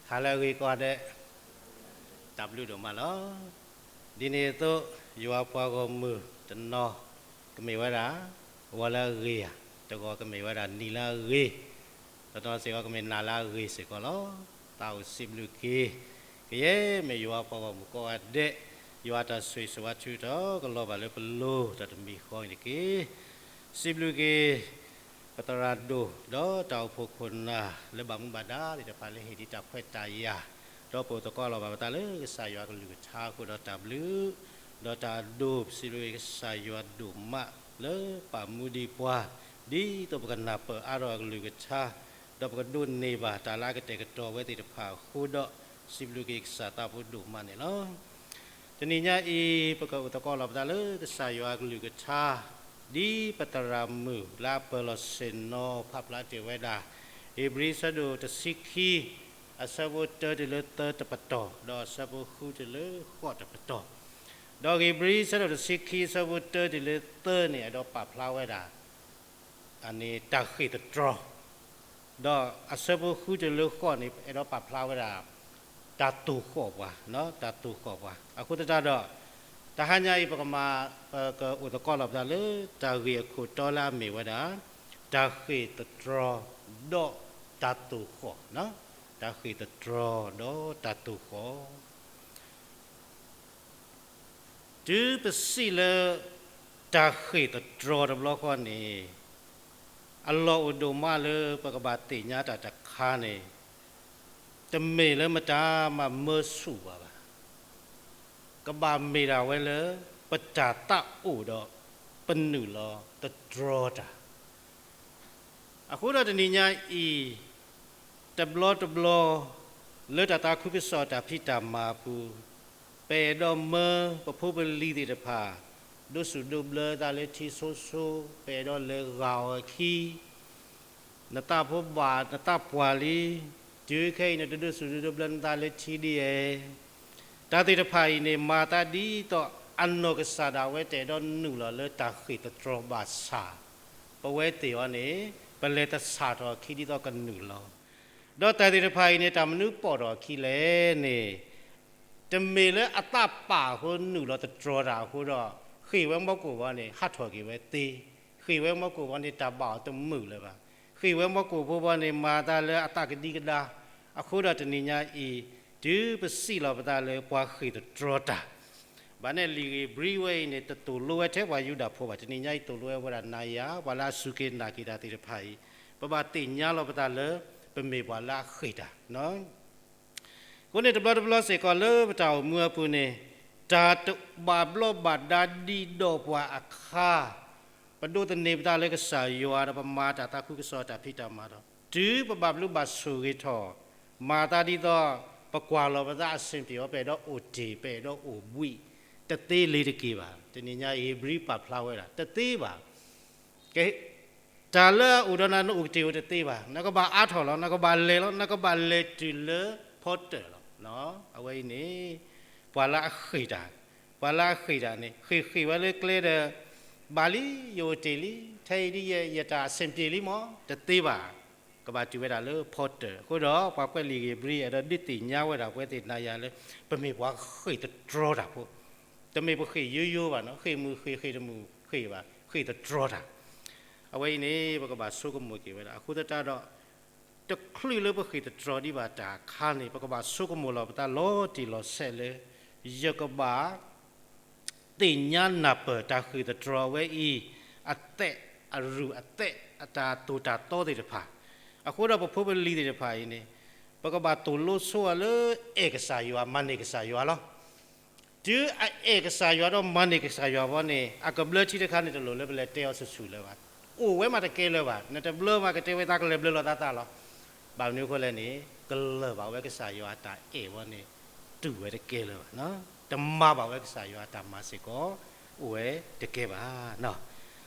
ဟါလၢအဂ့ၤကိးဂၤဒဲး, တၢ်ဘျုးဒိၣ်မးလီၤ. ဒ်န့ၣ်အသိး, ယွၤပှၤဂီၢ်မုၢ်တနီၤကမ့ၢ်ဝဲဒၣ် ဂီၤလၢအဂ့ၤဧါ, တဂီၤကမ့ၢ်ဝဲဒၣ်နံၤလၢအဂ့ၤ, တနီၤစ့ၢ်ကီးကမ့ၢ်နၤလၢအဂ့ၤစ့ၢ်ကီးလီၤ. သးအိၣ်စံးဘျုးက့ၤ, ကယဲၢ်မ့ၢ်ယွၤပှၤဂီၢ်မုၢ်ကိးဂၤဒဲး, ယွၤတၢ်ဆိၣ်ဂ့ၤဆိၣ်ဝါထုးထီၣ်ကလီၤဘၣ်လၢပလိၤတၢ်တမံၤဃီအံၤတက့ၢ်. စံးဘျုးက့ၤ ပသရၣ်ဒိၣ် ဒီးတၢ်အိၣ်ဖှိၣ်ခိၣ်နၢ်လၢဘၣ်မူဘၣ်ဒါသ့ၣ်တဖၣ် လၢဟ့ၣ်ဒံးတၢ်ခွဲးတၢ်ယာ်, ဒီးပအိၣ်သကိးလီၤဘၣ်ပသးလၢကစၢ်ယွၤကလုၢ်ကထါအဃိဒီးတၢ်ဘျုး, ဒီးတၢ်ဒိၣ်, ပစံးဘျုးက့ၤကစၢ်ယွၤဒိၣ်မးလၢပာ်မူဒံးပှၤ ဒ်သိးပကနၢ်ပၢၢ်အါထီၣ်အကလုၢ်ကထါ, ဒီးပကဒိးန့ၢ်ဘၣ်တၢ်လၢအကတဲာ်ကတီၤဝဲသ့ၣ်တဖၣ်အဃိဒီး, စံးဘျုးက့ၤကစၢ်သးဖိဒိၣ်မးန့ၣ်လီၤ. တနံၤညါအံၤ ပကအိၣ်သကိးလီၤပသးလၢကစၢ်ယွၤအကလုၢ်ကထါ, ဒ်ပသရၣ်မုၣ်လၢအပၢၤလီၤဆ့ၣ်နီၤဖးဖျါတ့ၢ်ဝဲဒၣ်, ဧ့ၤဘြံၤအဆၢဒိၣ်တဆံခံ, အဆၢဖိတၢတုၤလၢသၢတပတီၢ်, ဒီးအဆၢဖိဃုတုၤလၢဃိးတပတီၢ်, ဒီးဧ့ၤဘြံၤအဆၢဒိၣ်တဆံခံ အဆၢဖိတၢတုၤလၢသၢန့ၣ် အဲၣ်ဒိးပာ်ဖျါဝဲဒၣ် အန့ၣ်တၢ်ဃ့ၢ်သတြီၤ, ဒီးအဆၢဖိဃုတုၤလၢဃိးန့ၣ် အဲၣ်ဒိးပာ်ဖျါဝဲဒၣ် တၢ်သိၣ်ဃီၣ်ပှၤ, တၢ်သိၣ်ဃီၣ်ပှၤ. အဃိသတးဒီး, တဟါညါအံၤ ပကမၤ, ပကအိၣ်သကိးလီၤပသးလၢ တၢ်ဂ့ၢ်အခိၣ်တီလၢအမ့ၢ်ဝဲဒၣ်, တၢ်ဃ့ၢ်သတြီၤ, ဒီးတၢ်သိၣ်ဃီၣ်, တၢ်ဃ့ၢ်သတြီၤ, ဒီးတၢ်သိၣ်ဃီၣ် တုၤပစံးလၢ တၢ်ဃ့ၢ်သတြီၤတဘျီဃီန့ၣ်, အလီၢ်အိၣ်ဒိၣ်မးလၢပကဘၣ်သ့ၣ်ညါတၢ်တခါန့ၣ်, တမ့ၢ်လၢမတၤမၤမၢဆူၣ်ပှၤဘၣ်. ကဘၣ်မ့ၢ်ဒၣ်ဝဲလၢ ပတၢ်သးအိၣ်ဒီး ပနုာ်လီၤသတြီၤတၢ် အဃိဒီးတနံၤညါအံၤ, တဘျီတဘျီ, လၢတၢ်သးခုကစီၣ်တၢ်ဖံးတၢ်မၤအပူၤ, ပအဲၣ်ဒိးမၢပဖိပလံၤသ့ၣ်တဖၣ်, ဒိးစူၣ်ဒိးဘျၢသးလၢထံဆိဆိ, ပအဲၣ်ဒိးလဲၤဂာ်အီၤအခံ, နသးဖိဘၣ်နသးပှၢ်လံ, တုၤခဲအံၤနတဒိးစူၣ်ဒိးဘျၢနသးလၢထံဒ်အံၤ, တၢ်သ့ၣ်တဖၣ်အံၤန့ၣ် မၤသးဒ်သိးအနီၢ်ကစၢ်ဒၣ်ဝဲတအဲၣ်ဒိးနုာ်လီၤလၢတၢ်ဃ့ၢ်သတြီၤဘၣ်ဆၣ်, ပဝဲသ့ၣ်အီၤန့ၣ်, ပလဲၤသဆၣ်ထီၣ်အခံဒ်သိးကနုာ်လီၤ. ဒီးတၢ်သ့ၣ်တဖၣ်အံၤန့ၣ် တၢ်မနုၤပိာ်ထီၣ်အခံလဲၣ်န့ၣ်, တမ့ၢ်လၢအသးပာ်အဃိနုာ်လီၤသတြီၤတၢ်အဃိဒီး, ဃ့ၢ်ဝဲမီၢ်ကိၣ်ဘီန့ၣ် ဟးထီၣ်က့ၤဝဲသ့, ဃ့ၢ်ဝဲမီၢ်ကိၣ်ဘီန့ၣ် တၢ်ဘၣ်အီၤတမုာ်လၢၤဘၣ်. ဃ့ၢ်ဝဲမီၢ်ကိၣ်ဖိဘီန့ၣ် မၤသးလၢအသးကဒံကဒါ, အဃိဒီးတနံၤညါအံၤ, တုၤပစံးလီၤပသးလၢပှၤဃ့ၢ်သတြီၤတၢ် ဘၣ်န့ၣ်လံာ်ဧ့ၤဘြံၤဝဲအံၤန့ၣ် တသိၣ်လိဝဲထဲပှၤယူဒၤဖိဘၣ်. တနံၤညါအံၤသိၣ်လိဝဲဝဲဒၣ်နၤယၤ ပှၤလၢအစူၢ်က့ၤနာ်က့ၤတၢ်သ့ၣ်တဖၣ်အံၤ, ပဘၣ်သ့ၣ်ညါလီၤပသးလၢ ပမ့ၢ်ပှၤလၢအဃ့ၢ်တၢ်. အဃိန့ၣ်တဘျီတဘျီစ့ၢ်ကီးလၢပတၢ်အိၣ်မူအပူၤန့ၣ်, တၢ်တဘၣ်ဘျီးဘၣ်ဒါဒံးဒီးပှၤအခါ, ပဒိးသန့ၤပသးလၢကစၢ်ယွၤဒီးပမၤတၢ်သးခုကစီၣ်တၢ်ဖံးတၢ်မၤဒီး, တုၤပဘၣ်ဘျုးဘၣ်ဆိၣ်ဂ့ၤထီၣ်, မၤသးဒ်သိး, ပကွၢ်လီၤပသးအဆင်ပြေအီၤ ပအဲၣ်ဒိးအိၣ်တ့ၢ် ပအဲၣ်ဒိးအိၣ်ဘှံး, တသ့လၢၤတက့ၢ်ဘၣ်. တနံၤညါအံၤဧ့ၤဘြံၤပာ်ဖျါဝဲဒၣ် တသ့ဘၣ်. ကဲ, တၢ်လၢအအိၣ်ဒီးနၤနအိၣ်ကတ့ၢ်အိၣ်တသ့ဘၣ်. နကဘၣ်အါထီၣ်လီၤ, နကဘၣ်လဲၤလီၤ, နကဘၣ်လဲၤတုၤလၢဖီတၢၣ်လီၤ. အဝဲအံၤန့ၣ်, ပှၤလၢအဃ့ၢ်တၢ်, ပှၤလၢအဃ့ၢ်တၢ်န့ၣ် ဃ့ၢ်ဃ့ၢ်ဝဲလၢကျဲဒီး, ဘၣ်လံ, ယအိၣ်တ့ၢ်လံ, ထဲအံၤဒ်ယဲ ယတၢ်အဆင်ပြေလံမး, တသ့ဘၣ်. ကဘၣ်တုၤဝဲဒၣ်လၢဖီတၢၣ်. အဃိဒီးပှၤကွဲးလံာ်ဧ့ၤဘြံၤ အဲၣ်ဒိးဒုးသ့ၣ်ညါဝဲဒၣ်ပဝဲသ့ၣ်နၤယၤလၢ, ပမ့ၢ်ပှၤဃ့ၢ်သတြီတၢ်ဖိ, တမ့ၢ်ပဃ့ၢ်ယိယိဘၣ်နီၤ, ဃ့ၢ်မုာ်ဃ့ၢ် ဃ့ၢ်တမုာ်ဃ့ၢ်ဘၣ်, ဃ့ၢ်သတြီတၢ်. အဝဲအံၤန့ၣ် ပကဘၣ်ဆိကမိၣ်က့ၤဝဲဒၣ်. အဃိသတးဒီး, တချုးလၢပဃ့ၢ်သတြီဒံးဘၣ်တၢ်အခါန့ၣ် ပကဘၣ်ဆိကမိၣ်လီၤပသးလီၤတံၢ်လီၤဆဲးလၢ, ယကဘၣ် သ့ၣ်ညါနၢ်ပၢၢ်တၢ်ဃ့ၢ်သတြီအဝဲအံၤ, အသဲးအရူၢ်အသဲးအတၢ်သိၣ်တၢ်သီသ့ၣ်တဖၣ်, အဃိဒီးပဖိပလံၤသ့ၣ်တဖၣ်အံၤန့ၣ်, ပကဘၣ်သိၣ်လိဆိအီၤလၢအဲၣ်ကစၢ်ယွၤ မၤန့ၢ်ကစၢ်ယွၤလီၤ. တုၤအအဲၣ်ကစၢ်ယွၤဒီးမၤန့ၢ်ကစၢ်ယွၤဘီန့ၣ် အကဘျၢထံတခါန့ၣ် တလိၣ်လၢပလဲၤတဲအီၤဆူၣ်ဆူၣ်လၢၤဘၣ်. အိၣ်ဝဲမးတကဲလၢၤဘၣ်. နတဘျၢမးကတဲဝဲသးကလဲၤဘျၢလီၤသးသးလီၤ. ဘၣ်မနုၤအဃိလဲၣ်န့ၣ် ကလၢၢ်ဘၣ်ဝဲကစၢ်ယွၤအတၢ်အဲၣ်ဝဲန့ၣ် တူၢ်ဝဲတကဲလၢၤဘၣ်. တမၤဘၣ်ဝဲကစၢ်ယွၤအတၢ်မၤစ့ၢ်ကီး အိၣ်ဝဲတကဲဘၣ်.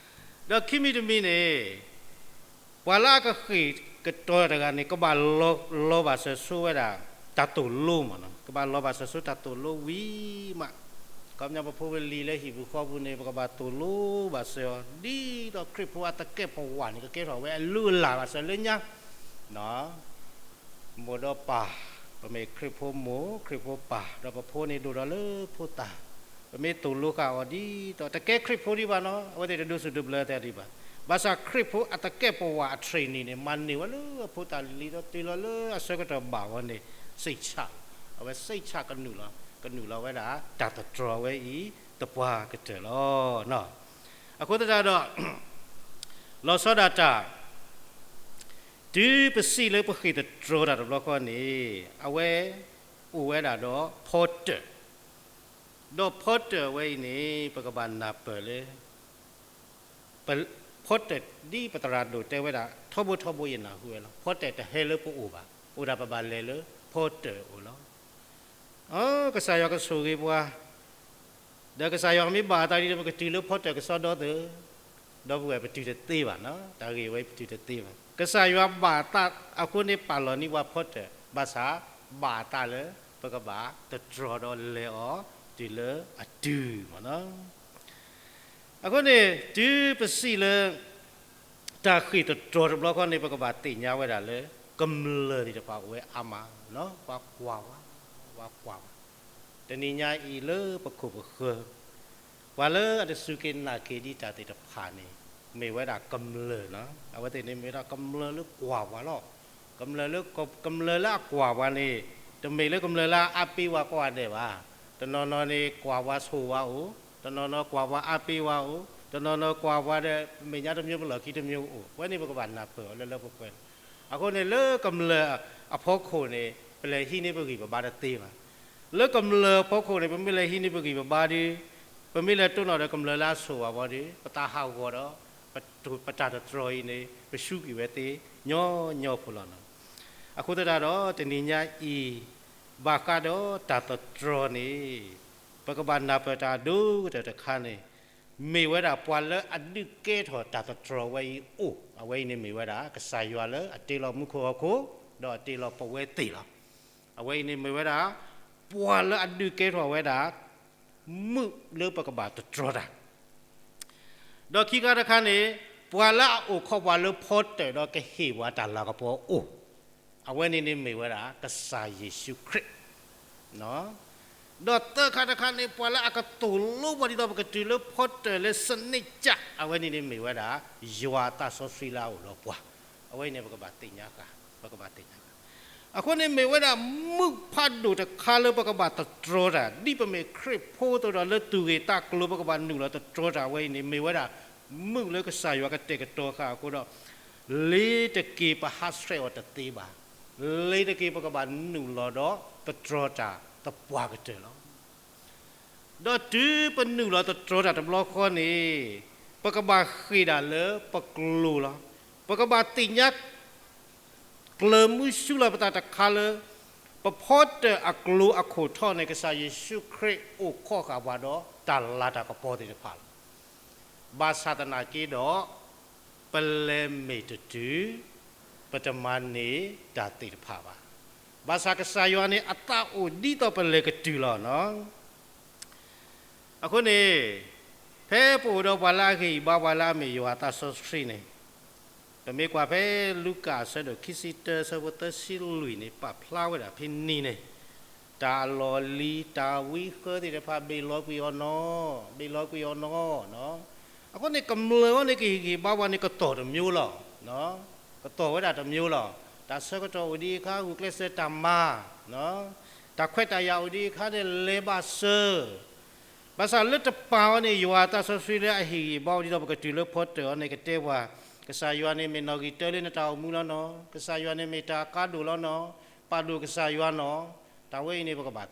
ဒီးခံမံၤတမံၤန့ၣ် ပှၤလၢအကဃ့ၢ်ကတီၤတဂၤန့ၣ် ကဘၣ်လီၤဘၣ်စၢၤဆိဝဲဒၣ် တၢ်သိၣ်လိမး, ကဘၣ်လီၤဘၣ်စၢၤဆိတၢ်သိၣ်လိဝံၤမး. ခီပညီပဖိပလံၤလၢဟံၣ်ပူၤဃီပူၤန့ၣ် ပကဘၣ်သိၣ်လိဘၣ်စၢၤအီၤ ဒ်သိးခရံာ်ဖိအသကဲးပဝးန့ၣ် ကကဲထီၣ်ဝဲအလုၢ်အလၢ်ဘၣ်စၢၤလၢညါ မိၢ်ဒီးပၢ် ပမ့ၢ်ခရံာ်ဖိမိၢ် ခရံာ်ဖိပၢ် ဒီးပဖိန့ၣ်ဒိၣ်ဒီးလၢဖိသၣ်, ပမ့ၢ်သိၣ်လိဃာ်အီၤဒ်သိး တကဲခရံာ်ဖိဒံးဘၣ်နီၤ, အဝဲသ့ၣ်တဒိးစူၣ်ဒိးဘျၢသးဒံးဘၣ်. ဘၣ်ဆၣ်ခရံာ်ဖိအတကဲပဝးအ training န့ၣ် မၤန့ၢ်ဝဲလၢအဖိသၣ်လံၤဒီးတုၤလီၤလၢအဆၢကတီၢ်ဘၣ်ဝဲန့ၣ် စိတ်ချ, အဝဲစိတ်ချကနုာ်လီၤ, ကနုာ်လီၤဝဲဒၣ် တၢ်သတြီၤဝဲအံၤ သပှၢ်ကတၢၢ်လီၤ. အဃိသတးဒီး လီၤဆီဒၣ်တၢ် တုၤပစံးလၢပဃ့ၢ်သတြီၤတၢ်တဘျီဃီန့ၣ် အဝဲအိၣ်ဝဲဒၣ်ဒီးဖီတၢၣ်, ဒီးဖီတၢၣ်ဝဲအံၤန့ၣ် ပကဘၣ်နၢ်ပၢၢ်လၢ ဖီတၢၣ်ဒ်ပသရၣ်ဒိၣ်တဲဝဲဒၣ် ထီဘိထီဘိယနၢ်ဟူဝဲလီၤ. ဖီတၢၣ်တဟဲလၢပအိၣ်ဘၣ်, အိၣ်ဒၣ်ပဘၣ်လဲၤလၢဖီတၢၣ်အအိၣ်လီၤ. အ ကစၢ်ယွၤကဆိၣ်ဂ့ၤပှၤ ဒီးကစၢ်ယွၤမ့ၢ်ဘၣ်အသးဒ်ဒီး ပကတုၤလၢဖီတၢၣ်ကစီဒီသၢ, ဒီပုၢ်ဝဲၢ် ပတုၤတသ့ဘၣ်နီၤ, တၢ်ဂ့ၢ်ဝဲပတုၤတသ့ဘၣ်. ကစၢ်ယွၤဘၣ်အသးအဃိန့ၣ် ပာ်လီၤန့ၢ်ပှၤဖီတၢၣ်, ဘၣ်ဆၣ်ဘၣ်အသးလၢ ပကဘၣ်သတြီၤဒီးလဲၤအီၤတုၤလၢအတုၤမ့ၢ်နီၤ. အဃိန့ၣ် တုၤပစံးလၢ တၢ်ဃ့ၢ်သတြီၤတဘျီဃီန့ၣ် ပကဘၣ်သ့ၣ်ညါဝဲဒၣ်လၢ ကမျၢၢ်သ့ၣ်တဖၣ်အိၣ်ဝဲအါမး, ပှၤကွၢ်ဝဲ, ပှၤကွၢ်ဝဲ. တနံၤညါအံၤလၢပခိၣ်ပဃၢၤ ပှၤလၢအတစူၢ်က့ၤနာ်က့ၤဒံးတၢ်သ့ၣ်တဖၣ်န့ၣ် မ့ၢ်ဝဲဒၣ်ကမျၢၢ်နီၤ. အဝဲသ့ၣ်န့ၣ်မ့ၢ်ဝဲဒၣ်ကမျၢၢ်လၢကွၢ်ပှၤလီၤ. ကမျၢၢ်လၢ, ကမျၢၢ်လၢအကွၢ်ပှၤန့ၣ် တမ့ၢ်လၢကမျၢၢ်လၢအအါပ့ၤဝဲကိးဂၤဒဲးဘၣ်. တနီၤနီၤန့ၣ် ကွၢ်ပှၤဆိၣ်ဝဲအိၣ်, တနီၤနီၤကွၢ်ပှၤအါပ့ၤဝဲအိၣ်, တနီၤနီၤကွၢ်ပှၤဒီး မဲာ်ညါတမံၤပလီၢ်ခံတမံၤအိၣ်, အဝဲန့ၣ်ပကဘၣ်နၢ်ပၢၢ်အီၤလၢလၢပှဲၤပှဲၤ. အဃိန့ၣ် လၢကမျၢၢ်အဖီခိၣ်န့ၣ် ပလဲၤဟံးန့ၢ်ပဂံၢ်ပဘါတသ့ဘၣ်. လၢကမျၢၢ်အဖီခိၣ်န့ၣ် ပမ့ၢ်လဲၤဟံးန့ၢ်ပဂံၢ်ပဘါဒီး ပမ့ၢ်လဲၤတိၢ်နီၣ်ဒီးကမျၢၢ်လၢအဆိၣ်ဝဲဘၣ်ဒီး ပသးဟးဂီၤဒီး ပတၢ်သတြီၤအံၤန့ၣ် ပဆူးကွံာ်ဝဲသ့ညီညီဖိလီၤနီၤ. အဃိသတးဒီး တနံၤညါအံၤ ဘၣ်ဃးဒီးတၢ်သတြီၤန့ၣ် ပကဘၣ်နၢ်ပၢၢ်တၢ်အဒိၣ်ကတၢၢ်တခါန့ၣ် မ့ၢ်ဝဲဒၣ်ပှၤလၢအဒုးကဲထီၣ်တၢ်သတြီၤဝဲအံၤအိၣ်, အဝဲအံၤန့ၣ်မ့ၢ်ဝဲဒၣ် ကစၢ်ယွၤလၢအတ့လီၤမူခိၣ်ဟီၣ်ခိၣ် ဒီးအတ့လီၤပဝဲသ့ၣ်လီၤ. အဝဲအံၤန့ၣ်မ့ၢ်ဝဲဒၣ် ပှၤလၢအဒုးကဲထီၣ်ဝဲဒၣ် မုၣ်လၢပကဘၣ်သတြီၤတၢ် ဒီးခံခါတခါန့ၣ် ပှၤလၢအအိၣ်ခိးပှၤလၢဖီတၢၣ်ဒီးကဟ့ၣ်ပှၤတၢ်လၤကပီၤအိၣ်, အဝဲန့ၣ်န့ၣ်မ့ၢ်ဝဲဒၣ် ကစၢ်ယ့ၣ်ၡူးခရံာ်, ဒီးသၢခါတခါန့ၣ် ပှၤလၢအကသိၣ်လိပှၤဒ်သိးပကတုၤလၢဖီတၢၣ်လၢစနစ်ကျကျ အဝဲန့ၣ်န့ၣ်မ့ၢ်ဝဲဒၣ် ယွၤအသးစီဆှံလၢအအိၣ်ဒီးပှၤ, အဝဲအံၤန့ၣ် ပကဘၣ်သ့ၣ်ညါဃာ်, ပကဘၣ်သ့ၣ်ညါဃာ် အဃိန့ၣ်မ့ၢ်ဝဲဒၣ်မုၣ်ဖးဒိၣ်တခါလၢပကဘၣ်သတြီၤတၢ် ဒ်ပမ့ၢ်ခရံာ်ဖိအသိးဒီးလၢသူၣ်ဂ့ၢ်သးကျိၤ ပကဘၣ်နုာ်လီၤသတြီၤတၢ်ဝဲအံၤန့ၣ် မ့ၢ်ဝဲဒၣ် မုၣ်လၢကစၢ်ယွၤကတဲာ်ကတီၤဃာ်အဃိဒီး လ့ၤတက့ၤပဟးဆှဲးအီၤတသ့ဘၣ်, လ့ၤတက့ၤပကဘၣ်နုာ်လီၤဒီးသတြီၤတၢ်သပှၢ်ကတၢၢ်လီၤ. ဒီးတုၤပနုာ်လီၤသတြီၤတၢ်တဘျီဃီန့ၣ် ပကဘၣ်ဃ့ၢ်ဒၣ်လၢပကျိၤလီၤ. ပကဘၣ်သ့ၣ်ညါ ကျၢၤမုဆူလီၤပသးတခါလၢ ပဖီတၢၣ်အကျိၤအခိၣ်ထီၣ်န့ၣ် ကစၢ်ယ့ၣ်ၡူးခရံာ်အိၣ်ခိးဃာ်ပှၤဒီးတၢ်လၤတၢ်ကပီၤသ့ၣ်တဖၣ်လီၤ. ဘၣ်ဆၣ်သနာ်က့ဒီး ပလဲၤမ့ၢ်တတုၤ ပတမၤန့ၢ်တၢ်သ့ၣ်တဖၣ်ဘၣ်. ဘၣ်ဆၣ်ကစၢ်ယွၤန့ၣ် အသးအိၣ်ဒ်သိးပလဲၤကတုၤလီၤနီၤ. အဃိန့ၣ် ဖဲပအိၣ်ဒီးပှၤလၢအဂံၢ်အံၤဘါပှၤလၢအမ့ၢ်ယွၤအသးစီဆှံန့ၣ် ပမ့ၢ်ကွၢ်ဖဲလူၤကၣ်အဆၢဒိၣ်ခံဆံတၢ အဆၢဖိသၢဆံလွံၢ်န့ၣ် ပာ်ဖျါဝဲဒၣ်ဖဲန့ၣ်န့ၣ် တၢ်အလီၢ်အလံၤ တၢ်ဝံဃၢသ့ၣ်တဖၣ် ဘ့ၣ်လီၤကွံာ်အီၤနီၤ, ဘ့ၣ်လီၤကွံာ်အီၤနီၤ. အဃိန့ၣ် ကမျၢၢ်အံၤန့ၣ် ကဟ့ၣ်ဂံၢ်ဘါပှၤန့ၣ် ကတီၢ်တမျိုးလီၤ. ကတီၢ်ဝဲဒၣ်တမျိုးလီၤ. တၢ်ဆၢကတီၢ်အိၣ်ဒံးအခါ ဂုာ်ကျဲးစၢးတၢ်မၤ တၢ်ခွဲးတၢ်ယာ်အိၣ်ဒံးအခါန့ၣ် လဲၤဘၣ်စၢၤ ဘၣ်ဆၣ်လၢတပၤအီၤန့ၣ် ယွၤအသးစီဆှံလၢအဟ့ၣ်ဂံၢ်ဘါအီၤဒ်သိးပကတုၤလၢဖီတၢၣ်အီၤန့ၣ် ကတဲပှၤ ကစၢ်ယွၤန့ၣ်မ့ၢ်နီၣ်ဂံၢ်တၢလၢနတၢ်အိၣ်မူလီၤနီၤ, ကစၢ်ယွၤန့ၣ်မ့ၢ်တၢ်အကါဒိၣ်လီၤနီၤ, ပာ်ဒိၣ်ကစၢ်ယွၤနီၤ. တၢ်ဝဲအံၤန့ၣ် ပကဘၣ်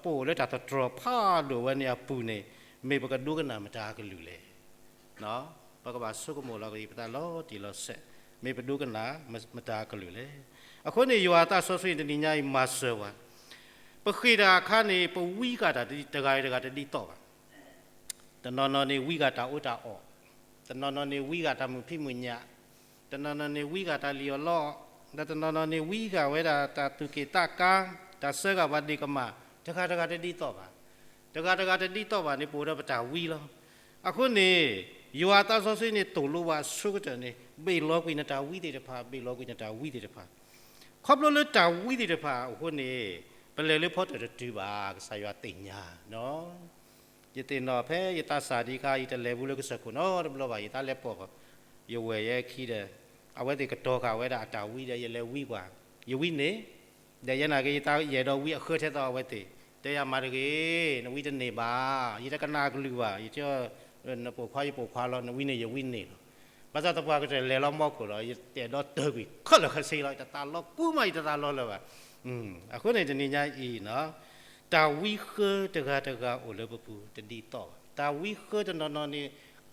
ပအိၣ်လၢတၢ်သတြီၤဖးဒိၣ်ဝဲန့ၣ် အပူၤန့ၣ် မ့ၢ်ပကဒိကနၣ်မတၤအကလုၢ်လဲၣ်. ပကဘၣ်ဆိကမိၣ်လီၤက့ၤပသးလီၤတံၢ်လီၤဆဲး, မ့ၢ်ပဒိကနၣ်မတၤအကလုၢ်လဲၣ်. အဃိန့ၣ် ယွၤအသးစီဆှံတနံၤညါအံၤမၤစၢၤဝဲ, ပဃ့ၢ်တၢ်အခါန့ၣ် ပဝံဃာ်တၢ်တဂၤတဂၤတဒ်သိးဘၣ်. တနီၤနီၤန့ၣ်ဝံဃာ်တၢ်အီၣ်တၢ်အီ, တနီၤနီၤန့ၣ်ဝံဃာ်တၢ်မုာ်ဖံးမုာ်ညၣ်, တနီၤနီၤန့ၣ်ဝံဃာ်ဝဲဒၣ်တၢ်သူၣ်က့ၣ်သးကါ, တၢ်စၢဃာ်ပှၤဒ့ၣ်ကမၣ်, တဂၤတဂၤတဒ်သိးဘၣ်. တဂၤတဂၤတဒ်သိးဘၣ်န့ၣ် ပအိၣ်ဒီးပတၢ်ဝံလီၤ. အဃိန့ၣ် ယွၤအသးစီဆှံန့ၣ်သိၣ်လိပှၤအဆိကတၢၢ်န့ၣ် ဘ့ၣ်လီၤကွံာ်နတၢ်ဝံသ့ၣ်တဖၣ်, ဘ့ၣ်လီၤကွံာ်နတၢ်ဝံသ့ၣ်တဖၣ်. ခီဖျိလၢတၢ်ဝံသ့ၣ်တဖၣ်အဃိန့ၣ်, ပလဲၤလၢဖီတၢၢ်တတုၤဘၣ်, ကစၢ်ယွၤသ့ၣ်ညါ, ယသ့ၣ်နီၣ်ဖဲယသးစၢ်ဒံးခါ ယတလဲၤဘူးလၢကစၢၢ်ခိၣ်နီတဘျီဘၣ်, ယသးလဲၤပိာ်ယဝဲၢ်ယဲခံဒီး, အဝဲသ့ၣ်ကတီၤဃာ်ဝဲဒၣ်အတၢ်ဝံဒီး ယလဲၤဝံကွၢ်, ယဝံန့ၢ်, ဒီးယဲနာ်က့ ယသးယအဲၣ်ဒိးဝံအဃၢထဲသိးအဝဲသ့ၣ်, တဲယၤမၤတဂ့ၤ, နဝံတန့ၢ်ဘၣ်, ယတကနၣ်အကလုၢ်ဘၣ်, ယတဲ, နပိာ်ခွါယပိာ်ခွါလီၤ, နဝံန့ၢ်ယဝံန့ၢ်လီၤ. ဘၣ်ဆၣ်သပှၢ်ကတၢၢ်လဲၤလီၤမီခိၣ်လီၤ, ယတအဲၣ်ဒိးတၢၢ်ကွံာ်ခဲလၢာ်ခဲဆ့လီၤ, ယတသးလီၤကူမး ယတသးလီၤလၢၤဘၣ်. အဃိန့ၣ်တနံၤညါအံၤ, တၢ်ဝံဃၢတဂၤတဂၤအိၣ်လၢပပူၤတဒ်သိးဘၣ်. တၢ်ဝံဃၢတနီၤနီၤန့ၣ်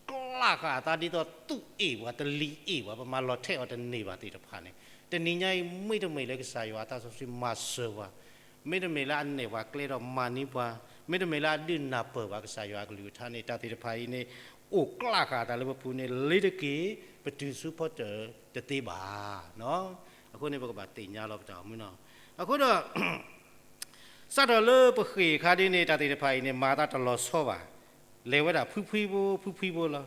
ကျးဃာ်အသးဒ်သိးသူၣ်အ့ၣ်ပှၤ တလံၤအ့ၣ်ပှၤ ပမၤလီၤထဲအီၤတန့ၢ်ဘၣ်သ့ၣ်တဖၣ်န့ၣ်, တနံၤညါအံၤ မ့တမ့ၢ်လၢကစၢ်ယွၤအသးစီဆှံမၤစၢၤပှၤ, မ့တမ့ၢ်လၢအနဲၣ်ပှၤကျဲဒီးမၤန့ၢ်ပှၤ, မ့တမ့ၢ်လၢအဒုးနၢ်ပၢၢ်ဘၣ်ကစၢ်ယွၤအကလုၢ်ကထါန့ၣ်, တၢ်သ့ၣ်တဖၣ်အံၤန့ၣ် အိၣ်ကျးဃာ်အသးလၢပပူၤန့ၣ် လ့ၤတက့ၢ်, ပတုၤဆူဖီတၢၢ်တသ့ဘၣ်. အဃိန့ၣ် ပကဘၣ်သ့ၣ်ညါလီၤပတၢ်အိၣ်မူနီၤ. အဃိဒီး စးထီၣ်လၢပဃ့ၢ်အခါဒ်န့ၣ် တၢ်သ့ၣ်တဖၣ်အံၤန့ၣ် မၤသးတလီၤဆီဘၣ်. လဲၤဝဲဒၣ်ဖှံဖှံဖိ ဖှံဖှံဖိလီၤ.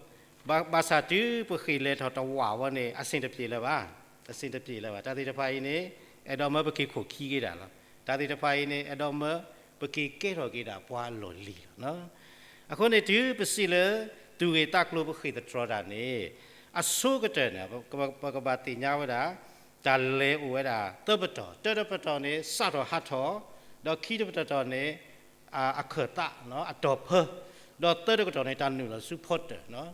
ဘၣ်ဆၣ်တုၤပဃ့ၢ်လဲၤထီၣ်တဝာ်ဝဲန့ၣ် အဆင်တပြေလၢၤဘၣ်, အဆင်တပြေလၢၤဘၣ်. တၢ်သ့ၣ်တဖၣ်အံၤန့ၣ် အဲၣ်ဒိးမၢပက့ၤခိၣ်ခံက့ၤဒၣ်လီၤ. တၢ်သ့ၣ်တဖၣ်အံၤန့ၣ် အဲၣ်ဒိးမၢပက့ၤကဲထီၣ်က့ၤဒၣ်ပှၤအလီၢ်လံၤလီၤ. အဃိန့ၣ် တုၤပစံးလၢ သူၣ်ဂ့ၢ်သးကျိၤပဃ့ၢ်သတြီၤတၢ်န့ၣ်, အဆိကတၢၢ်န့ၣ် ပကဘၣ်သ့ၣ်ညါဝဲဒၣ် တၢ်လဲၤအိၣ်ဝဲဒၣ်သၢပတီၢ်, တၢတပတီၢ်န့ၣ် စးထီၣ်ဟးထီၣ်, ဒီးခံတပတီၢ်န့ၣ် အခၢၣ်သး အတီၢ်ဖၢ, ဒီးသၢတကတီၢ်န့ၣ် တၢ်နုာ်လီၤဆူဖီတၢၢ်.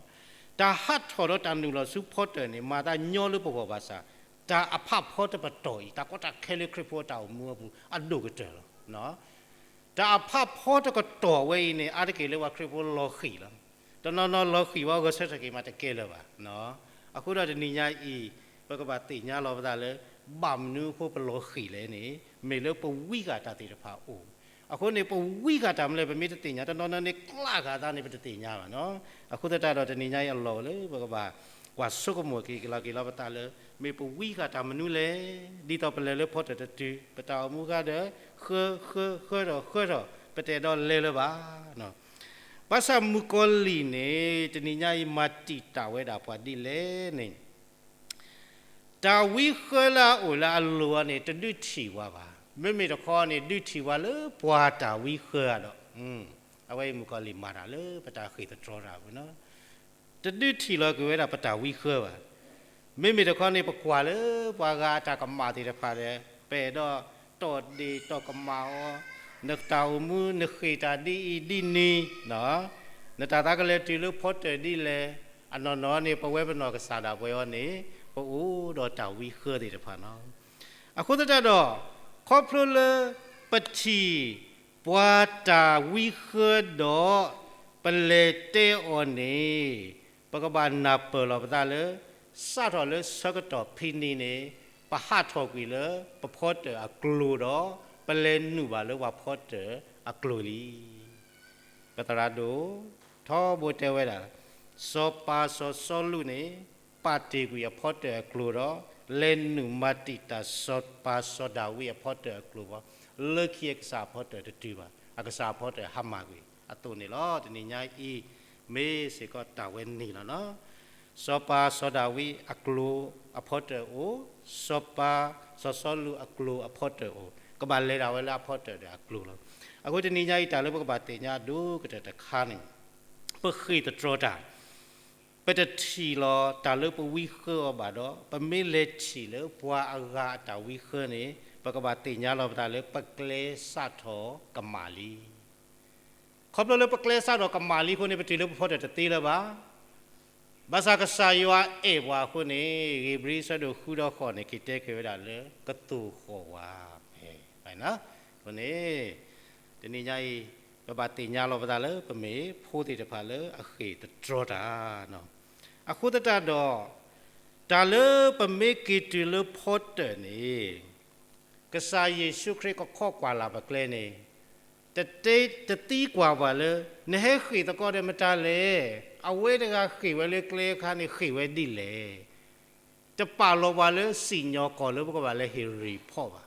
တၢ်ဟးထီၣ်ဒီးတၢ်နုာ်လီၤဆူဖီတၢၢ်န့ၣ် မၤသးညီလၢပဂီၢ်ဘၣ်ဆၣ်, တၢ်အဖးဖီတပတီၢ်အံၤ တၢ်ကီတၢ်ခဲလၢခရံာ်ဖိအတၢ်အိၣ်မူအပူၤ အဒိၣ်ကတၢၢ်လီၤ. တၢ်အဖးဖီတကတီၢ်ဝဲအံၤန့ၣ် အါတက့ၢ်လၢပှၤခရံာ်ဖိလီၤဃံၤလီၤ. တနီၤနီၤလီၤဃံၤဝဲ ဂဲၤဆၢထၢၣ်က့ၤမးတကဲလၢၤဘၣ်. အဃိဒီးတနံၤညါအံၤ ပကဘၣ်သ့ၣ်ညါလီၤပသးလၢ ဘၣ်မနုၤအဃိပလီၤဃံၤလဲၣ်န့ၣ် မ့ၢ်လၢပဝံဃာ်တၢ်သ့ၣ်တဖၣ်အိၣ်. အဃိန့ၣ် ပဝံဃာ်တၢ်မနုၤလဲၣ် ပမ့ၢ်တသ့ၣ်ညါ, တနီၤနီၤန့ၣ် ကျးဃာ်အသးန့ၣ် ပတသ့ၣ်ညါဘၣ်နီၤ. အဃိသတးဒီးတနံၤညါအံၤအလီၢ်အိၣ်လၢ ပကဘၣ်ကွၢ်ဆိကမိၣ်က့ၤကလီၤက့ၤလီၤပသးလၢ မ့ၢ်ပဝံဃာ်တၢ်မနုၤလဲၣ်, ဒ်သိးပလဲၤလၢဖီတၢၢ်တတုၤ ပတၢ်အိၣ်မူဃာ်ဒီး ဃၢ ဃၢ ဃၢထီၣ်ဃၢထီၣ် ပတအဲၣ်ဒိးလဲၤလၢၤဘၣ်. ဘၣ်ဆၣ်မုၣ်ကီၤလံၢ်န့ၣ် တနံၤညါအံၤမၤတံာ်တာ်ဝဲဒၣ်ပှၤဒ်လဲၣ်န့ၣ် တၢ်ဝံဃၢလၢအအိၣ်လၢအလိၤအံၤန့ၣ် တဒုးထံၣ်ဝဲဘၣ်. မ့မ့ၢ်တခီန့ၣ် ဒုးထံၣ်ဝဲလၢပှၤတၢ်ဝံဃၢအဒီး, အဝဲအံၤမုၣ်ကီၤလံၢ်မၤတၢ်လၢပတၢ်ဃ့ၢ်သတြီတၢ်အပူၤနီၤ. တဒုးထံၣ်လီၤက့ၤဝဲဒၣ်ပတၢ်ဝံဃၢဘၣ်. မ့မ့ၢ်တခီန့ၣ် ပကွၢ်လၢပှၤဂၤအတၢ်ကမၣ်သ့ၣ်တဖၣ်ဒီး ပအဲၣ်ဒိးတီၢ်ဒ့ၣ်တီၢ်ကမၣ်အီၤ, နတၢ်အိၣ်မူ နဃ့ၢ်တၢ်ဒ်အံၤဒ်နံၤ, နတၢ်သးကလဲၤတုၤလၢဖီတၢၢ်ဒ်လဲၣ်, အနီၢ်နီၢ်န့ၣ် ပဝဲပနီၢ်ကစၢ်ဒၣ်ပှဲၤအီၤန့ၣ် ပအိၣ်ဒီးတၢ်ဝံဃၢသ့ၣ်တဖၣ်နီၤ. အဃိသတးဒီး ခီဖျိလၢပထံၣ်ပှၤတၢ်ဝံဃၢဒီး ပလဲၤတဲအီၤန့ၣ် ပကဘၣ်နၢ်ပၢၢ်လီၤပသးလၢ စးထီၣ်လၢဆၢကတီၢ်ဖဲန့ၣ်န့ၣ် ပဟးထီၣ်ကွံာ်လၢပဖီတၢၢ်အကျိၤဒီး ပလဲၤနုာ်ဘၣ်လၢပှၤဖီတၢၢ်အကျိၤလံ. ပသရၣ်ဒိၣ်ထီဘိတဲဝဲဒၣ်, စီၤပၤစီၤစီလူးန့ၣ် ပာ်တ့ၢ်ကွံာ်အဖီတၢၢ်အကျိၤဒီး လဲၤနုာ်မၤတံာ်တာ်စီၤပၤစီၤဒၤဝံးအဖီတၢၢ်အကျိၤဘၣ်. လၢခံအကစၢ်အဖီတၢၢ်တတုၤဘၣ်, အကစၢ်အဖီတၢၢ်ဟါမၢ်ကွံာ်အသိးန့ၣ်လီၤ. တနံၤညါအံၤ မ့ၢ်စ့ၢ်ကီးတၢ်ဝဲန့ၣ်လီၤနီၤ. စီၤပၤစီၤဒၤဝံးအကျိၤအဖီတၢၢ်အိၣ်, စီၤပၤစီၤစီလူးအကျိၤအဖီတၢၢ်အိၣ်, ကဘၣ်လဲၤဒၣ်ဝဲလၢအဖီတၢၢ်ဒီးအကျိၤလီၤ. အဃိတနံၤညါအံၤ တၢ်လၢပကဘၣ်သ့ၣ်ညါအဒိၣ်ကတၢၢ်တခါန့ၣ် ပဃ့ၢ်သတြီၤတၢ် ပတထံၣ်လီၤတၢ်လၢပဝံဃၢအီၤဘၣ်ဒီး ပမ့ၢ်လဲၤထံၣ်လၢပှၤအဂၤအတၢ်ဝံဃၢန့ၣ် ပကဘၣ်သ့ၣ်ညါလီၤပသးလၢပကျဲစးထီၣ်ကမၣ်လံ. ခီဖျိလၢပကျဲစးထီၣ်ကမၣ်လံအဃိန့ၣ် ပတုၤလၢပဖီတၢၢ်တသ့လၢၤဘၣ်. ဘၣ်ဆၣ်ကစၢ်ယွၤအဲၣ်ပှၤအဃိန့ၣ် ဧ့ၤဘြံၤဆၢဒိၣ်ဃုဒီးဃိးန့ၣ် က့ၤတဲက့ၤဝဲဒၣ်လၢကသိၣ်ဃီၣ်ဝဲဖဲ, အဃိန့ၣ် တနံၤညါအံၤ ပဘၣ်သ့ၣ်ညါလီၤပသးလၢပမ့ၢ်ဖိသ့ၣ်တဖၣ်လၢအဃ့ၢ်သတြီၤတၢ် အဃိသတးဒီး တၢ်လၢပမ့ၢ်က့ၤတုၤလၢဖီတၢၢ်န့ၣ် ကစၢ်ယ့ၣ်ၡူးခရံာ်ကခိးကွၢ်လၢ်ပကျဲန့ၣ် တသံကွၢ်ပှၤလၢ နဟဲဃ့ၢ်သကိးဒီးမတၤလဲၣ်. အဝဲတဂၤဃ့ၢ်ဝဲလၢကျဲအခါန့ၣ် ဃ့ၢ်ဝဲဒ်လဲၣ်. တပာ်လီၤပှၤလၢစံၣ်ညီၣ်ကွီၢ်လၢပကဘၣ်လဲၤဟ့ၣ် report ဘၣ်.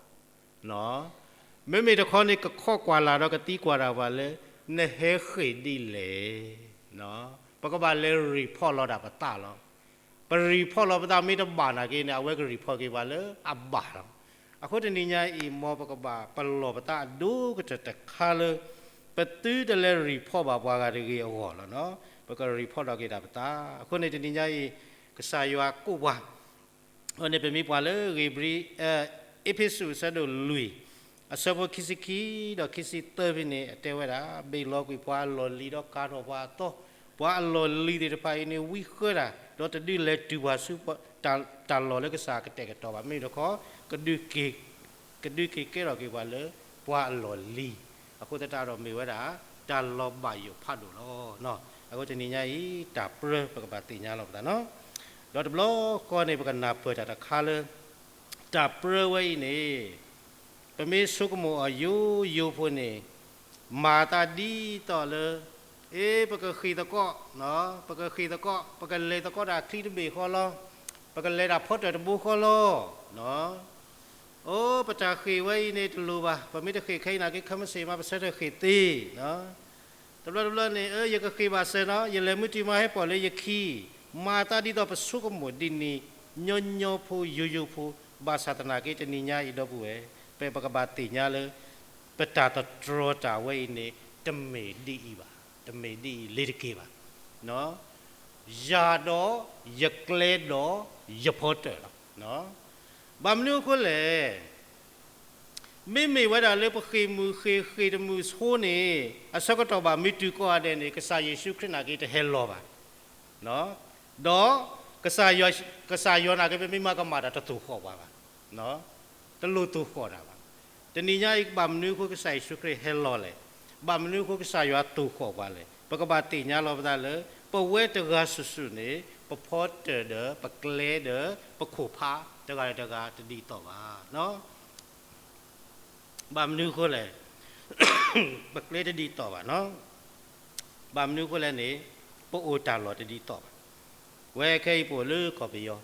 မ့မ့ၢ်တခီန့ၣ် ကခိးကွၢ်လၢ်ဒီးကသံကွၢ်တၢ်ပှၤလၢ နဟဲဃ့ၢ်ဒ်လဲၣ်. ပကဘၣ်လဲၤ report လီၤဒၣ်ပသးလီၤ. ပ report လီၤပသးမ့ၢ်တဘၣ်နာ်က့န့ၣ် အဝဲက report က့ၤပှၤလၢအဘၣ်လီၤ. အဃိတနံၤညါအံၤ မ်ပကဘၣ်ပလီၢ်ပသးအဒိၣ်ကတၢၢ်တခါလၢ ပသုတလဲၤ report ဘၣ်ပှၤဂၤတဂ့ၤအဂီၢ်လီၤ. ပက report ဒီးက့ၤဒၣ်ပသး. အဃိန့ၣ်တနံၤညါအံၤ ကစၢ်ယွၤကိးပှၤ အဃိန့ၣ် ပမ့ၢ်ကွၢ်လၢ ဧ့ၤဘြံၤ, အ့းဖ့းစူး အဆၢဒိၣ်လွံၢ် အဆၢဖိခံဆံခံဒီးခံဆံသၢဖဲန့ၣ် အတဲဝဲဒၣ် ဘ့ၣ်လီၤကွံာ်ပှၤအလီၢ်လံၤဒီးကၤထီၣ်ပှၤအသီ, ပှၤအလီၢ်လံၤသ့ၣ်တဖၣ်အံၤန့ၣ် ဝံဃၢတၢ် ဒီးတဒုးလဲၤတုၤပှၤဆူ တၢ်လီၢ်လၢကစၢ်ကတဲာ်ကတီၤဘၣ်. မ့မ့ၢ်တခီ ကဒုးက့ၤကဲထီၣ်က့ၤပှၤလၢ ပှၤအလီၢ်လံၤ, အဃိသတးဒီးမ့ၢ်ဝဲဒၣ် တၢ်လီၤဘၣ်ယိၣ်ဖးဒိၣ်လီၤ. အဃိတနံၤညါအံၤ တၢ်ပြၢပကဘၣ်သ့ၣ်ညါလီၤပသးနီၤ. ဒီးတဘျီဃီန့ၣ် ပကနၢ်ပၢၢ်တၢ်တခါလၢ တၢ်ပြၢဝဲအံၤန့ၣ် ပမ့ၢ်ဆိကမိၣ်အီၤယိယိဖိန့ၣ် မၤသးဒ်သိးလၢ အ့ ပကဃ့ၢ်သကိး, ပကဃ့ၢ်သကိး, ပကလဲၤသကိးတၢ်ချံတဘ့ၣ်ဃီလီၤ, ပကလဲၤတၢ်ဖီတၢၢ်တဘိဃီလီၤ. အိ ပတၢ်ဃ့ၢ်ဝဲအံၤန့ၣ်တလိၣ်ဘၣ်, ပမ့ၢ်တဃ့ၢ်ခဲအံၤနာ်က့ ခဲမုၢ်ဆ့ၣ်မး ပဆၢထၢၣ်ဃ့ၢ်သ့ တဘျီတဘျီန့ၣ် အၢ ယကဃ့ၢ်ဘၣ်စၢၤနီၤ, ယလဲၤမုၢ်တံၢ်မးဟဲပိာ်လၢယခံ, မၤသးဒ်သိးပဆိကမိၣ်ဒ်န့ၣ် ညီညီဖိယိယိဖိ, ဘၣ်ဆၣ်သနာ်က့ တနံၤညါအံၤဒီပုၢ်ဝဲၢ်, ပ ပကဘၣ်သ့ၣ်ညါလၢ ပတၢ်သတြီၤတၢ်ဝဲအံၤန့ၣ် တမ့ၢ်ဒ်အံၤဘၣ်, တမ့ၢ်ဒ်အံၤလ့ၤတက့ၢ်ဘၣ်. ယၤဒီးယကျဲဒီးယဖီတၢၢ်လီၤ. ဘၣ်မနုၤအဃိလဲၣ် မ့မ့ၢ်ဝဲဒၣ်လၢပဃ့ၢ်မုၢ်ဃ့ၢ်ဃ့ၢ်တမုၢ်ဆိန့ၣ် အဆၢကတီၢ်ဘၣ်မ့ၢ်တုၤကိးဂၤဒဲးန့ၣ် ကစၢ်ယ့ၣ်ၡူးခရံာ်နာ်က့တဟဲလီၤဘၣ်. ဒီး ကစၢ်ယွၤနာ်က့ ပမ့ၢ်မၤကမၣ်တၢ်တသိၣ်ဃီၣ်ပှၤဘၣ်, တလိၣ်သိၣ်ဃီၣ်တၢ်ဘၣ်. တနံၤညါအံၤ ဘၣ်မနုၤအဃိကစၢ်ယ့ၣ်ၡူးခရံာ်ဟဲလီၤလဲၣ်, ဘၣ်မနုၤအဃိကစၢ်ယွၤသိၣ်ဃီၣ်ပှၤလဲၣ်, ပကဘၣ်သ့ၣ်ညါလီၤပသးလၢ ပဝဲတဂၤစုာ်စုာ်န့ၣ် ပဖီတၢၢ်ဒီးပကျဲဒီးပခိၣ်ဖး တဂၤဒီးတဂၤတဒ်သိးဘၣ်. ဘၣ်မနုၤအဃိလဲၣ်, ပကျဲတဒ်သိးဘၣ်နီၤ. ဘၣ်မနုၤအဃိလဲၣ်န့ၣ် ပအိၣ်တၢ်လီၢ်တဒ်သိးဘၣ်. ဝဲခဲအံၤပအိၣ်လၢကီၢ်ပယီၤ,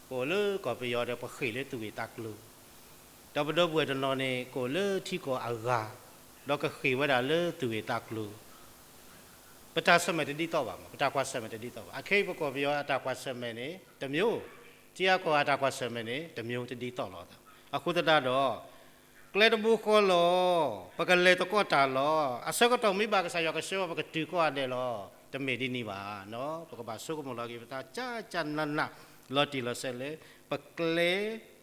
ပအိၣ်လၢကီၢ်ပယီၤဒီးပဃ့ၢ်လၢသူၣ်ဂ့ၢ်သးကျိၤ, ဒီးပဒီပုၢ်ဝဲၢ်တနီၤန့ၣ် ကအိၣ်လၢထံကီၢ်အဂၤ, ဒီးကဃ့ၢ်ဝဲဒၣ်လၢသူၣ်ဂ့ၢ်သးကျိၤ ပတၢ်ဆၢၣ်မဲာ်တဒ်သိးဘၣ်မး, ပတၢ်ကွၢ်ဆၢၣ်မဲာ်တဒ်သိးဘၣ်. အခဲအံၤပကီၢ်ပယီၤအတၢ်ကွၢ်ဆၢၣ်မဲာ်န့ၣ် တစ်မျိုး, ထံဂၤကီၢ်ဂၤအတၢ်ကွၢ်ဆၢၣ်မဲာ်န့ၣ် တစ်မျိုး တဒ်သိးလိာ်သး. အဃိသတးဒီး ကျဲတဘိဃီလီၤ, ပကလဲၤသကိးတၢ်လီၤ. အဆၢကတီၢ်မ့ၢ်ဘၣ်ကစၢ်ယွၤကဆှၢအီၤ ပကတုၤကိးဂၤဒဲးလီၤ. တမ့ၢ်ဒ်န့ၣ်ဘၣ်နီၤ. ပကဘၣ်ဆိကမိၣ်လီၤက့ၤပသး ကၠၢ်ကၠၢ်နးနး လီၤတံၢ်လီၤဆဲးလၢ ပကျဲ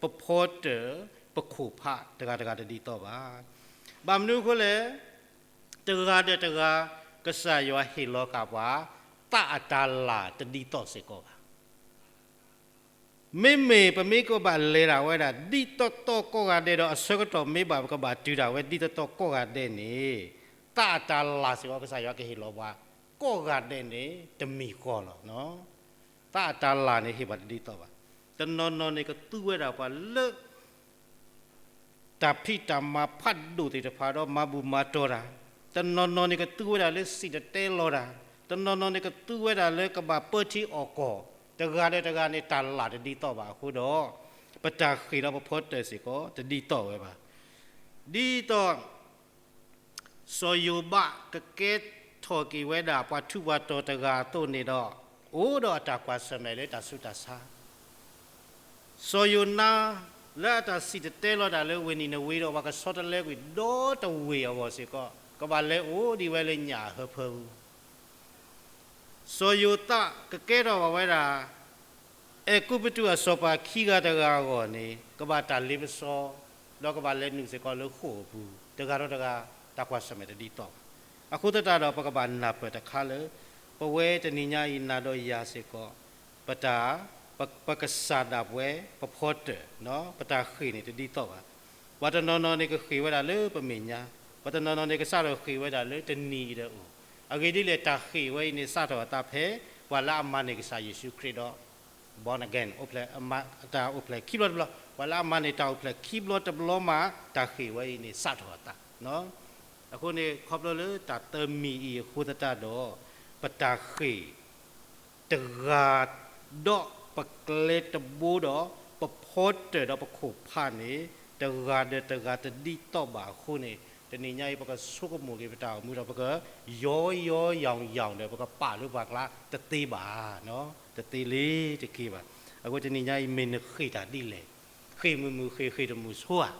ပဖီတၢၣ် ပခိၣ်ဖး တဂၤတဂၤတဒ်သိးဘၣ်. ဘၣ်မနုၤအဃိလဲၣ်, တဂၤဒီးတဂၤ ကစၢ်ယွၤဟ့ၣ်လီၤဃာ်ပှၤ သးအတၢ်လၢ်တဒ်သိးစ့ၢ်ကီးဘၣ်. မ့မ့ၢ်ပမ့ၢ်ကဘၣ်လဲၤဒၣ်ဝဲဒၣ် ဒ်သိးသိးကိးဂၤဒဲးဒီး အဆၢကတီၢ်မ့ၢ်ဘၣ် ပကဘၣ်တုၤဒၣ်ဝဲ ဒ်သိးသိးကိးဂၤဒဲးန့ၣ်, သးအတၢ်လၢ်စ့ၢ်ကီး ကစၢ်ယွၤကဟ့ၣ်လီၤပှၤ ကိးဂၤဒဲးန့ၣ် တမံၤဃီလီၤ. သးအတၢ်လၢ်န့ၣ် ဟ့ၣ်ပှၤတဒ်သိးဘၣ်. တနီၤနီၤန့ၣ် ကသူဝဲဒၣ်ပှၤလၢ တၢ်ဖံးတၢ်မၤဖးဒိၣ်သ့ၣ်တဖၣ်ဒီး မၤဘူၣ်မၤတီၤတၢ်, တနီၤနီၤန့ၣ် ကသူဝဲဒၣ်လၢစံၣ်တဲၤတဲလီၤတၢ်, တနီၤနီၤန့ၣ် ကသူဝဲဒၣ်လၢကဘၣ်ပၢထံအီၣ်ကီၢ်, တဂၤဒီးတဂၤန့ၣ် တၢ်လၢ်တဒ်သိးဘၣ်အဃိဒီး, ပတၢ်ဃ့ၢ်ဒီးပဖီတၢၣ်စ့ၢ်ကီး တဒ်သိးဝဲဘၣ်. ဒ်သိး စီၤယိၤဘးကကဲထီၣ်က့ၤဝဲဒၣ် ပှၤထူးပှၤတီၤတဂၤအသိးန့ၣ်ဒီး, အိၣ်ဒီးအတၢ်ကွၢ်ဆၢၣ်မဲာ်လၢတၢ်ဆူးတၢ်ဆါ စီၤယိၤနါ လၢအတၢ်စံၣ်တဲၤတဲလီၤတၢ်လၢဝ့ၢ်နံၤနဝ့ဒီး ပှၤကဆီတလဲကွံာ်ဒီတဝ့ၢ်အဂီၢ်စ့ၢ်ကီး ကဘၣ်လဲၤအိၣ်ဒံးဝဲလၢညၣ်အဟၢဖၢပူၤ, စီၤယိၤသးကကဲထီၣ်ဘၣ်ဝဲဒၣ် အဲၤကူပတူးအစီၤပၤခံဂၤတဂၤအဂီၢ်န့ၣ် ကဘၣ်တၢ်လ့ပစီ, ဒီးကဘၣ်လဲၤနုာ်စ့ၢ်ကီးလၢဃိာ်အပူၤ, တဂၤဒီးတဂၤ တၢ်ကွၢ်ဆၢၣ်မဲာ်တဒ်သိးဘၣ်. အဃိသတးဒီး ပကဘၣ်နၢ်ပၢၢ်တခါလၢ ပဝဲတနံၤညါအံၤနၤဒီးယၤစ့ၢ်ကီး ပတၢ် ပ ပကစၢ်ဒၣ်ပဝဲ ပဖီတၢၣ် ပတၢ်ဃ့ၢ်န့ၣ်တဒ်သိးဘၣ်. ပှၤတနီၤနီၤန့ၣ်ကဃ့ၢ်ဝဲဒၣ်လၢပမဲာ်ညါ, ပှၤတနီၤနီၤန့ၣ် ကစးထီၣ်ဃ့ၢ်ဝဲဒၣ်လၢတနံၤအံၤဒီးအိၣ်, အဂ့ၢ်ဒ်လဲၣ် တၢ်ဃ့ၢ်ဝဲအံၤန့ၣ် စးထီၣ်အသးဖဲ ပှၤလၢအမၤန့ၢ်ကစၢ်ယ့ၣ်ၡူးခရံာ်ဒီး born again အိၣ်ဖျဲၣ် တၢ်အိၣ်ဖျဲၣ်ခံဘျီတဘျီ, ပှၤလၢအမၤန့ၢ်တၢ်အိၣ်ဖျဲၣ်ခံဘျီတဘျီမး တၢ်ဃ့ၢ်ဝဲအံၤန့ၣ် စးထီၣ်အသး. အဃိန့ၣ် ခီဖျိလၢတၢ်သၢမံၤအံၤအဃိသတးဒီး ပတၢ်ဃ့ၢ် တဂၤဒီးပကျဲတဘိဒီး ပဖီတၢၣ်ဒီးပခိၣ်ဖးန့ၣ် တဂၤဒီးတဂၤတဒ်သိးဘၣ်အဃိန့ၣ် တနံၤညါအံၤ ပကဆိကမိၣ်က့ၤပတၢ်အိၣ်မူဒီး ပကယီယီယီၤယီၤဒီး ပကပာ်လၢပှၤကျါတသ့ဘၣ်, တသ့လ့ၤတက့ၢ်ဘၣ်. အဃိတနံၤညါအံၤ မ့ၢ်နဃ့ၢ်တၢ်ဒ်လဲၣ်, ဃ့ၢ်မုာ်မုာ် ဃ့ၢ်ဃ့ၢ်တမုာ်ဆိဧါ,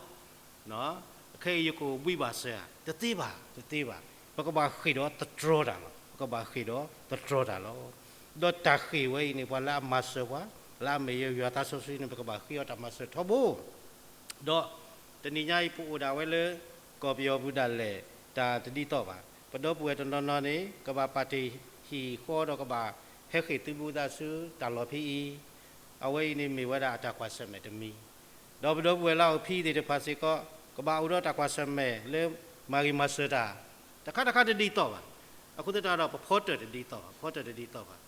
ခဲအံၤယကအိၣ်ဘှံးဘၣ်စၢၤဧါ, တသ့ဘၣ်, တသ့ဘၣ်. ပကဘၣ်ဃ့ၢ်ဒီးသတြီတၢ်လီၤ. ပကဘၣ်ဃ့ၢ်ဒီးသတြီတၢ်လီၤ. ဒီးတၢ်ဃ့ၢ်ဝဲအံၤန့ၣ် ပှၤလၢအမၤစၢၤပှၤ, လၢအမ့ၢ်ယွၤသးစီဆှံန့ၣ် ပကဘၣ်ဃ့အီၤတၢ်မၤစၢၤထီဘိ ဒီးတနံၤညါအံၤ ပအိၣ်ဒၣ်ဝဲလၢ ကီၢ်ပယီၤပူၤဒၣ်လဲာ် တၢ်တဒ်သိးဘၣ်. ပဒီပုၢ်ဝဲၢ်တနီၤနီၤန့ၣ် ကဘၣ်ပာ်တ့ၢ်ဟံၣ်ဃီဒီးကဘၣ်ဟဲဃ့ၢ်သုးဘူးသးဆူတၢ်လီၢ်ဖဲအံၤ, အဝဲအံၤန့ၣ်မ့ၢ်ဝဲဒၣ်အတၢ်ကွၢ်ဆၢၣ်မဲာ်တမံၤ, ဒီးပဒီပုၢ်ဝဲၢ်လၢအအိၣ်ဖဲအံၤသ့ၣ်တဖၣ်စ့ၢ်ကီး ကဘၣ်အိၣ်ဒီးတၢ်ကွၢ်ဆၢၣ်မဲာ်လၢမၤဂ့ၤမၤစၢၤတၢ်, တခါတခါတဒ်သိးဘၣ်. အဃိသတးဒီး ပဖီတၢၣ်တဒ်သိးဘၣ်, ဖီတၢၣ်တဒ်သိးဘၣ်.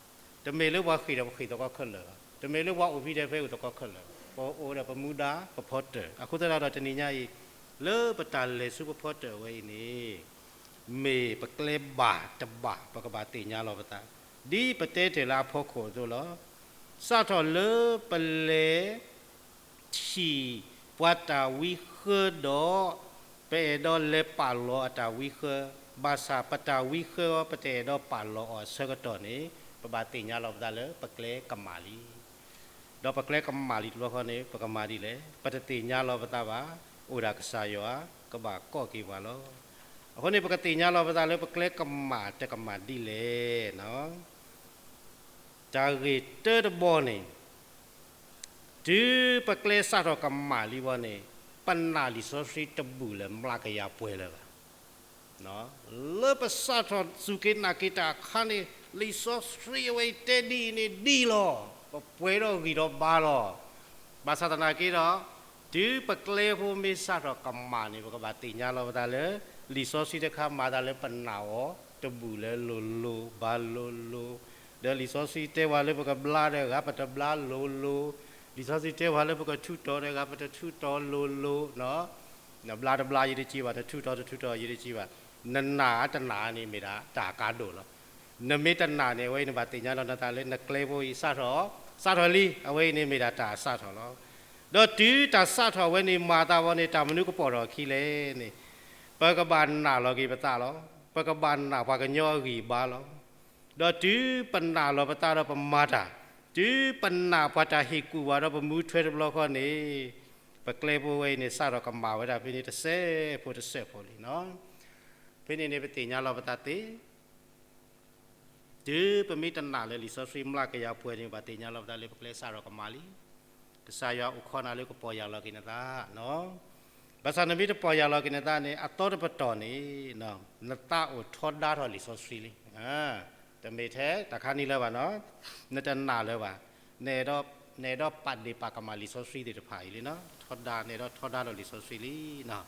တမ့ၢ်လၢပှၤဃ့ၢ်ဒီးပဃ့ၢ်သကိးခဲလၢာ်ဘၣ်, တမ့ၢ်လၢပှၤအိၣ်ဖဲဒဲးဖဲအိၣ်သကိးခဲလၢာ်ဘၣ်, ပအိၣ်ဒီးပမူဒါပဖီတၢၣ်. အဃိသတးဒီးတနံၤညါအံၤ လၢပတၢ်လဲၤဆူပဖီတၢၣ်ဝဲအံၤန့ၣ် မ့ၢ်ပကျဲဘၣ်တဘၣ် ပကဘၣ်သ့ၣ်ညါလီၤပသး, ဒ်ပတဲတ့ၢ်လၢအဖီခိၣ်အသိးလီၤ. စးထီၣ်လၢပလဲၤ ထံၣ်ပှၤတၢ်ဝံဃၢဒီး ပအဲၣ်ဒိးလဲၤပာ်လီၤအတၢ်ဝံဃၢ, ဘၣ်ဆၣ်ပတၢ်ဝံဃၢအီၤ ပတအဲၣ်ဒိးပာ်လီၤအီၤအဆၢကတီၢ်န့ၣ် ပဘၣ်သ့ၣ်ညါလီၤပသးလၢပကျဲကမၣ်လံ. ဒီးပကျဲကမၣ်လံတဘျီဃီန့ၣ် ပကမၤဒ်လဲၣ်, ပတသ့ၣ်ညါလီၤပသးဘၣ်, အိၣ်ဒၣ်ကစၢ်ယွၤကဘၣ်ကိးက့ၤပှၤလီၤ. အဃိန့ၣ် ပကသ့ၣ်ညါလီၤပသးလၢပကျဲကမၣ်တကမၣ်ဒ်လဲၣ်. တၢ်ဂ့ၢ်တၢတဘီန့ၣ် တုၤပကျဲစးထီၣ်ကမၣ်လံဘီန့ၣ် ပနာ်လံာ်စီဆှံတဘူၣ်လၢၤ မျးကယၤပှဲၤလၢၤဘၣ်. လၢပစးထီၣ်စူၢ်က့ၤနာ်က့ၤတၢ်အခါန့ၣ် လံာ်စီဆှံအဝဲအံၤတဲဒ်အံၤန့ၣ်ဒ်လီၤ, ပပှဲၤဒီးဂံၢ်ဒီးဘါလီၤ. ဘၣ်ဆၣ်သနာ်က့ဒီး တုၤပကျဲဖိမ့ၢ်စးထီၣ်ကမၣ်န့ၣ် ပကဘၣ်သ့ၣ်ညါလီၤပသးလၢ လံာ်စီဆှံတခါမၤသးလၢပနာ်အီၤ တဘူၣ်လၢၤလိၤလိၤ ဘၣ်လိၤလိၤ, ဒီးလံာ်စီဆှံတဲပှၤလၢပကဘျါဒီးဂၤ ပတဘျါလိၤလိၤ, လံာ်စီဆှံတဲပှၤလၢပကထူးတီၤဒီးဂၤ ပတထူးတီၤလိၤလိၤ, နဘျါတဘျါယတက့ၤဘၣ်, နထူးတီၤတထူးတီၤယတက့ၤဘၣ်, နနာ်တနာ်န့ၣ်မ့ၢ်ဒၣ်တၢ်ကါဒိၣ်လီၤ. နမ့ၢ်တနာ်န့ၣ် အဝဲအံၤနဘၣ်သ့ၣ်ညါလီၤနသးလၢနကျဲဖိအံၤစးထီၣ်, စးထီၣ်လံ, အဝဲအံၤန့ၣ်မ့ၢ်ဒၣ်တၢ်စးထီၣ်လီၤ. ဒီးတုၤတၢ်စးထီၣ်ဝဲန့ၣ်မၤသးဝဲန့ၣ် တၢ်မနုၤကပိာ်ထီၣ်အခံလဲၣ်န့ၣ်, ပကဘၣ်နာ်လီၤက့ၤပသးလီၤ. ပကဘၣ်နာ်ပှၤကညီအဂံၢ်အဘါလီၤ. ဒီးတုၤပနာ်လီၤပသးဒီးပမၤတၢ်, တုၤပနာ်ပှၤတၢ်ဟ့ၣ်ကူၣ်ဘၣ်ဒီးပမူထွဲတဘျီဃီန့ၣ်, ပကျဲဖိဝဲအံၤန့ၣ် စးထီၣ်ကမၣ်ဝဲဒၣ်ဖဲန့ၣ်တစဲးဖိတစဲးဖိလံ. ဖဲန့ၣ်န့ၣ် ပသ့ၣ်ညါလီၤပသးသ့ တုၤပမ့ၢ်တနာ်လၢလံာ်စီဆှံမျးကယၤပှဲၤန့ၣ် ဘၣ်သ့ၣ်ညါလီၤပသးလၢပကျဲစးထီၣ်ကမၣ်လံ. ကစၢ်ယွၤအိၣ်ခိးနၤလၢကပီၢ်ယၢ်လီၤက့ၤနသး, ဘၣ်ဆၣ်နမ့ၢ်တပီၢ်ယၢ်လီၤက့ၤနသးန့ၣ် အသီတပတီၢ်န့ၣ် နသးအိၣ်ထီဒါထီၣ်လံာ်စီဆှံလံ. တမ့ၢ်ထဲတခါနံၤလၢၤဘၣ်နီၤ, နတနာ်လၢၤဘၣ်, နအဲၣ်ဒိး, နအဲၣ်ဒိးပာ်ဒ့ၣ်ပာ်ကမၣ်လံာ်စီဆှံသ့ၣ်တဖၣ်အံၤလံနီၤ, ထီဒါ, နအဲၣ်ဒိးထီဒါလီၤလံာ်စီဆှံလံနီၤ.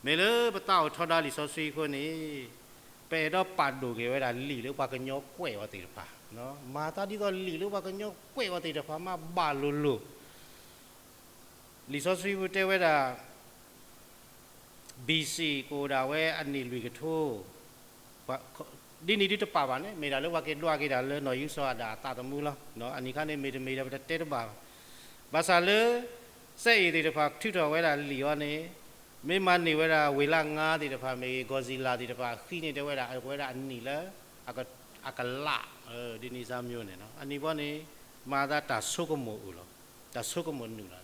မ့ၢ်လၢပသးအိၣ်ထီဒါလံာ်စီဆှံအဃိန့ၣ်, ပအဲၣ်ဒိးပာ်ဒိၣ်က့ၤဝဲဒၣ်လံာ်လၢပှၤကညီကွဲးအီၤသ့ၣ်တဖၣ်, မၤသးဒ်သိးလံာ်လၢပှၤကညီကွဲးအီၤသ့ၣ်တဖၣ်မးဘၣ်လိၤလိၤ. လံာ်စီဆှံပူၤတဲဝဲဒၣ် ဘီၣ်စံၣ် ကအိၣ်ဒၣ်ဝဲအနံၣ်လွံၢ်ကထိ, ဒ်န့ၣ်ဒ်တပာ်ဘၣ်န့ၣ် မ့ၢ်ဒၣ်လၢပှၤက့ၤဒွးက့ၤဒၣ်လၢနီၢ်ယူစီၤအၤဒၣ်အသးသမူလီၤ. အနံၣ်ခါန့ၣ်မ့ၢ်တမ့ၢ်ဒီးပတတဲတဘၣ်ဘၣ်. ဘၣ်ဆၣ်လၢ စဲအ့ၣ်သ့ၣ်တဖၣ်ထုးထီၣ်ဝဲဒၣ်လံာ်အီၤန့ၣ်, မ့ၢ်မၤန့ၢ်ဝဲဒၣ်ဝ့ၢ်လၢငါသ့ၣ်တဖၣ် မ့ၢ်ဂီၤစံၣ်လၣ်သ့ၣ်တဖၣ်အဃံန့ၣ် တဲဝဲဒၣ် အဝဲဒၣ်အနံၣ်လၢ အကလး, ဒ်န့ၣ်စၢ်မံၤန့ၣ်လီၤ. အနံၣ်ဘီန့ၣ် မၤသးတၢ်ဆိကမိၣ်အိၣ်လီၤ, တၢ်ဆိကမိၣ်နုာ်လီၤ.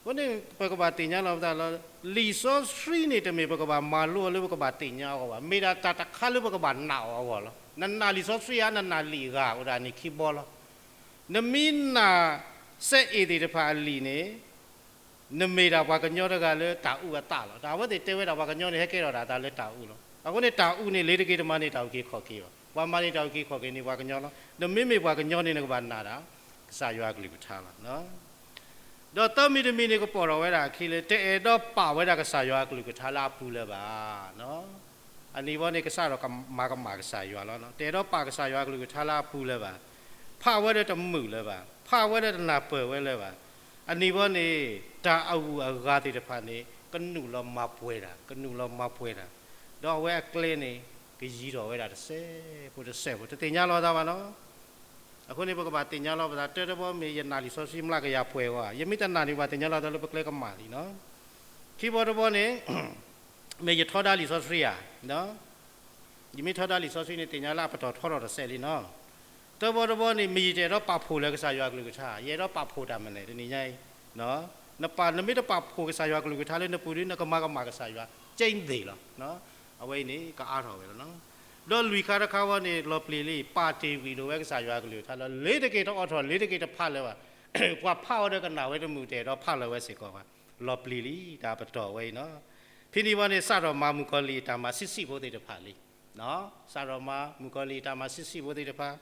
အဃိန့ၣ် ပကဘၣ်သ့ၣ်ညါလီၤပသးလီၤ. လံာ်စီဆှံန့ၣ် တမ့ၢ်ပကဘၣ်မၤလိအီၤလၢပကဘၣ်သ့ၣ်ညါအဂီၢ်ဘၣ်, မ့ၢ်ဒၣ်တၢ်တခါလၢပကဘၣ်နာ်အီၤအဂီၢ်လီၤ. နနာ်လံာ်စီဆှံဧါ, နနာ်လံာ်အဂၤ အိၣ်ဒၣ်န့ၣ်ခံဘီလီၤ. နမ့ၢ်နာ် စဲအ့ၣ်သ့ၣ်တဖၣ်အလံာ်န့ၣ် နမ့ၢ်ဒၣ်ပှၤကညီတဂၤလၢတၢ်အုၣ်အသးလီၤ. တၢ်အဝဲသ့ၣ်တဲဝဲဒၣ်ပှၤကညီန့ၣ် ဟဲကဲထီၣ်ဒၣ်အသးလၢတၢ်အုၣ်လီၤ. အဃိန့ၣ် တၢ်အုၣ်န့ၣ် လ့ၤတက့ၤတမၤန့ၢ်တၢ်အုၣ်က့ၤခီၣ်က့ၤဘၣ်. ပှၤမၤန့ၢ်တၢ်အုၣ်က့ၤခီၣ်က့ၤန့ၣ် ပှၤကညီလီၤ. နမ့မ့ၢ်ပှၤကညီန့ၣ် နကဘၣ်နာ်ဒၣ် ကစၢ်ယွၤအကလုၢ်ကထါလီၤ. ဒီးသၢမံၤတမံၤန့ၣ် ကပိာ်ထီၣ်ဝဲဒၣ်အခံလၢ တအဲၣ်ဒိးပာ်ဝဲဒၣ်ကစၢ်ယွၤအကလုၢ်ကထါလၢအပူၤလၢၤဘၣ်. အနံၣ်ဘီန့ၣ် ကစးထီၣ်မၤကမၣ်ကစၢ်ယွၤလီၤ. တအဲၣ်ဒိးပာ်ကစၢ်ယွၤအကလုၢ်ကထါလၢအပူၤလၢၤဘၣ်. ဖးဝဲဒီးတမုာ်လၢၤဘၣ်. ဖးဝဲဒီးတနၢ်ပၢၢ်ဝဲလၢၤဘၣ်. အနံၣ်ဘီန့ၣ် တၢ်အဂုၤအဂၤသ့ၣ်တဖၣ်န့ၣ် ကနုာ်လီၤမၤပှဲၤတၢ်, ကနုာ်လီၤမၤပှဲၤတၢ်, ဒီးအဝဲအကျဲန့ၣ် ကယံၤထီၣ်ဝဲဒၣ်တစဲးဖိတစဲးဖိ, တသ့ၣ်ညါလီၤသးဘၣ်နီၤ. အဃိန့ၣ် ပကဘၣ်သ့ၣ်ညါလီၤပသး, တၢတဘီမ့ၢ်ယနာ်လံာ်စီဆှံမျးကယၤပှဲၤဝဲ, ယမ့ၢ်တနာ်န့ၣ် ဘၣ်သ့ၣ်ညါလီၤသးလၢပကျဲကမၣ်လံနီၤ. ခံဘီတဘီန့ၣ် မ့ၢ်ယထီဒါလံာ်စီဆှံဧါ, ယမ့ၢ်ထီဒါလံာ်စီဆှံန့ၣ် သ့ၣ်ညါလၢအပတီၢ်ထီထီၣ်တစဲးလံနီၤ. တၢဘီတဘီန့ၣ် မ့ၢ်ယတအဲၣ်ဒိးပာ်ဖှိၣ်လၢကစၢ်ယွၤအကလုၢ်ကထါ, ယအဲၣ်ဒိးပာ်ဖှိၣ်တၢ်မနုၤလဲၣ် တနံၤညါအံၤ, နပာ် နမ့ၢ်တပာ်ဖှိၣ်ကစၢ်ယွၤကလုၢ်ကထါလၢနပူၤဒီး နကမၤကမၣ်ကစၢ်ယွၤ ကဲသ့လီၤ. အဝဲအံၤန့ၣ် ကအါထီၣ်ဝဲလီၤ. ဒီးလွံၢ်ခါတခါဝဲန့ၣ် လီၤပျံၤလံ ပာ်တ့ၢ်ကွံာ်ဒိၣ်ဝဲကစၢ်ယွၤကလုၢ်ကထါလီၤ. လ့ၤတက့ၤတအိးထီၣ် လ့ၤတက့ၤတဖးလၢၤဘၣ်. ပှၤဖးအီၤဒီးကနၣ်ဝဲတမုာ်တဲာ်ဒီးဖးလၢၤဝဲစ့ၢ်ကီးဘၣ်. လီၤပျံၤလံ တၢ်ပတီၢ်ဝဲအံၤနီၤ. ဖဲန့ၣ်ဝဲန့ၣ် စးထီၣ်မၤမုၣ်ကီၤလံၢ်အတၢ်မၤဆံးဆံးဖိသ့ၣ်တဖၣ်လံ စးထီၣ်မၤမုၣ်ကီၤလံၢ်အတၢ်မၤဆံးဆံးဖိသ့ၣ်တဖၣ်,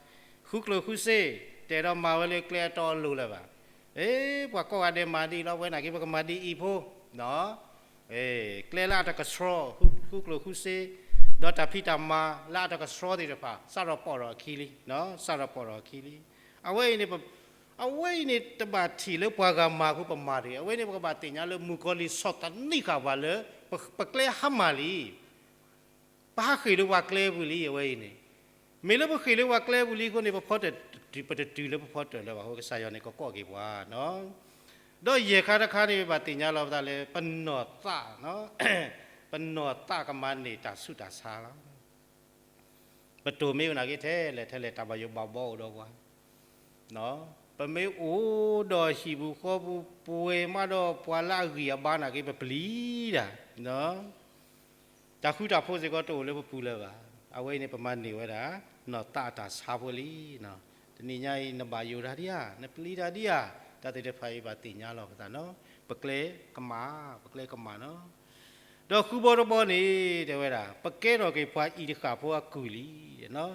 ဃုကျိၣ်ဃုစ့, တဲဒီးမၤဝဲလၢကျဲအတီအလိၤလၢၤဘၣ်. အ့ ပှၤကိးဂၤဒဲးမၤဒ်အံၤလီၤ, ဝဲန့ၣ်က့ ပကမၤဒ်အံၤဖိ, ကျဲလၢအတကဆှီ, ဃုကျိၣ်ဃုစ့, ဒီးတၢ်ဖံးတၢ်မၤလၢအတကဆှီသ့ၣ်တဖၣ် စးထီၣ်ပိာ်ထီၣ်အခံလံ, စးထီၣ်ပိာ်ထီၣ်အခံလံ. အဝဲအံၤန့ၣ် အဝဲအံၤန့ၣ် တဘၣ်ထံၣ်လၢပှၤဂၤမၤအဃိပမၤတဂ့ၤ. အဝဲန့ၣ် ပကဘၣ်သ့ၣ်ညါလၢမုၣ်ကီၤလံၢ်ဆီၣ်သနံးဃာ်ပှၤလၢ ပကျဲဟါမၢ်လံ. ပဟးဃ့ၢ်လၢပှၤကျဲပူၤလံ အဝဲအံၤန့ၣ်. မ့ၢ်လၢပဃ့ၢ်လၢပှၤကျဲပူၤလံအဃိန့ၣ် ပဖီတၢၣ် ပတတုၤလၢပဖီတၢၣ်လၢၤဘၣ်အဃိ ကစၢ်ယွၤန့ၣ် ကကိးက့ၤပှၤနီၤ. ဒီးယဲၢ်ခါတခါန့ၣ် ပဘၣ်သ့ၣ်ညါလီၤပသးလၢ ပနီၢ်သး, ပနီၢ်သးကမၤန့ၢ်တၢ်ဆူးတၢ်ဆါလီၤ. ပတိၢ်မ့ၢ်အိၣ်နာ်က့ ထဲလဲၣ်ထဲလဲၣ် တၢ်ဘၣ်ယိၣ်ဘၣ်ဘီအိၣ်ဒီးပှၤ ပမ့ၢ်အိၣ်ဒီးဟံၣ်ပူၤဃီပူၤ ပှဲၤမးဒီးပှၤလၢအဂံၢ်အဘါနာ်က့ ပပျံၤတၢ်, တၢ်ဃူတၢ်ဖိးစ့ၢ်ကီးတအိၣ်လၢပပူၤလၢၤဘၣ်. အဝဲအံၤန့ၣ် ပမၤန့ၢ်ဝဲဒၣ် နီၢ်သးအတၢ်ဆါဖိလံ. တနံၤညါအံၤ နဘၣ်ယိၣ်တၢ်ဒံးဧါ, နပျံၤတၢ်ဒံးဧါ, တၢ်သ့ၣ်တဖၣ်အံၤဘၣ်သ့ၣ်ညါလီၤပသးနီၤ. ပကျဲကမၣ်, ပကျဲကမၣ်နီၤ. ဒီးဃုဘီတဘီန့ၣ် တဲဝဲဒၣ် ပကဲထီၣ်က့ၤပှၤအံၤတဃၣ်ဖိအကုၢ်လံ.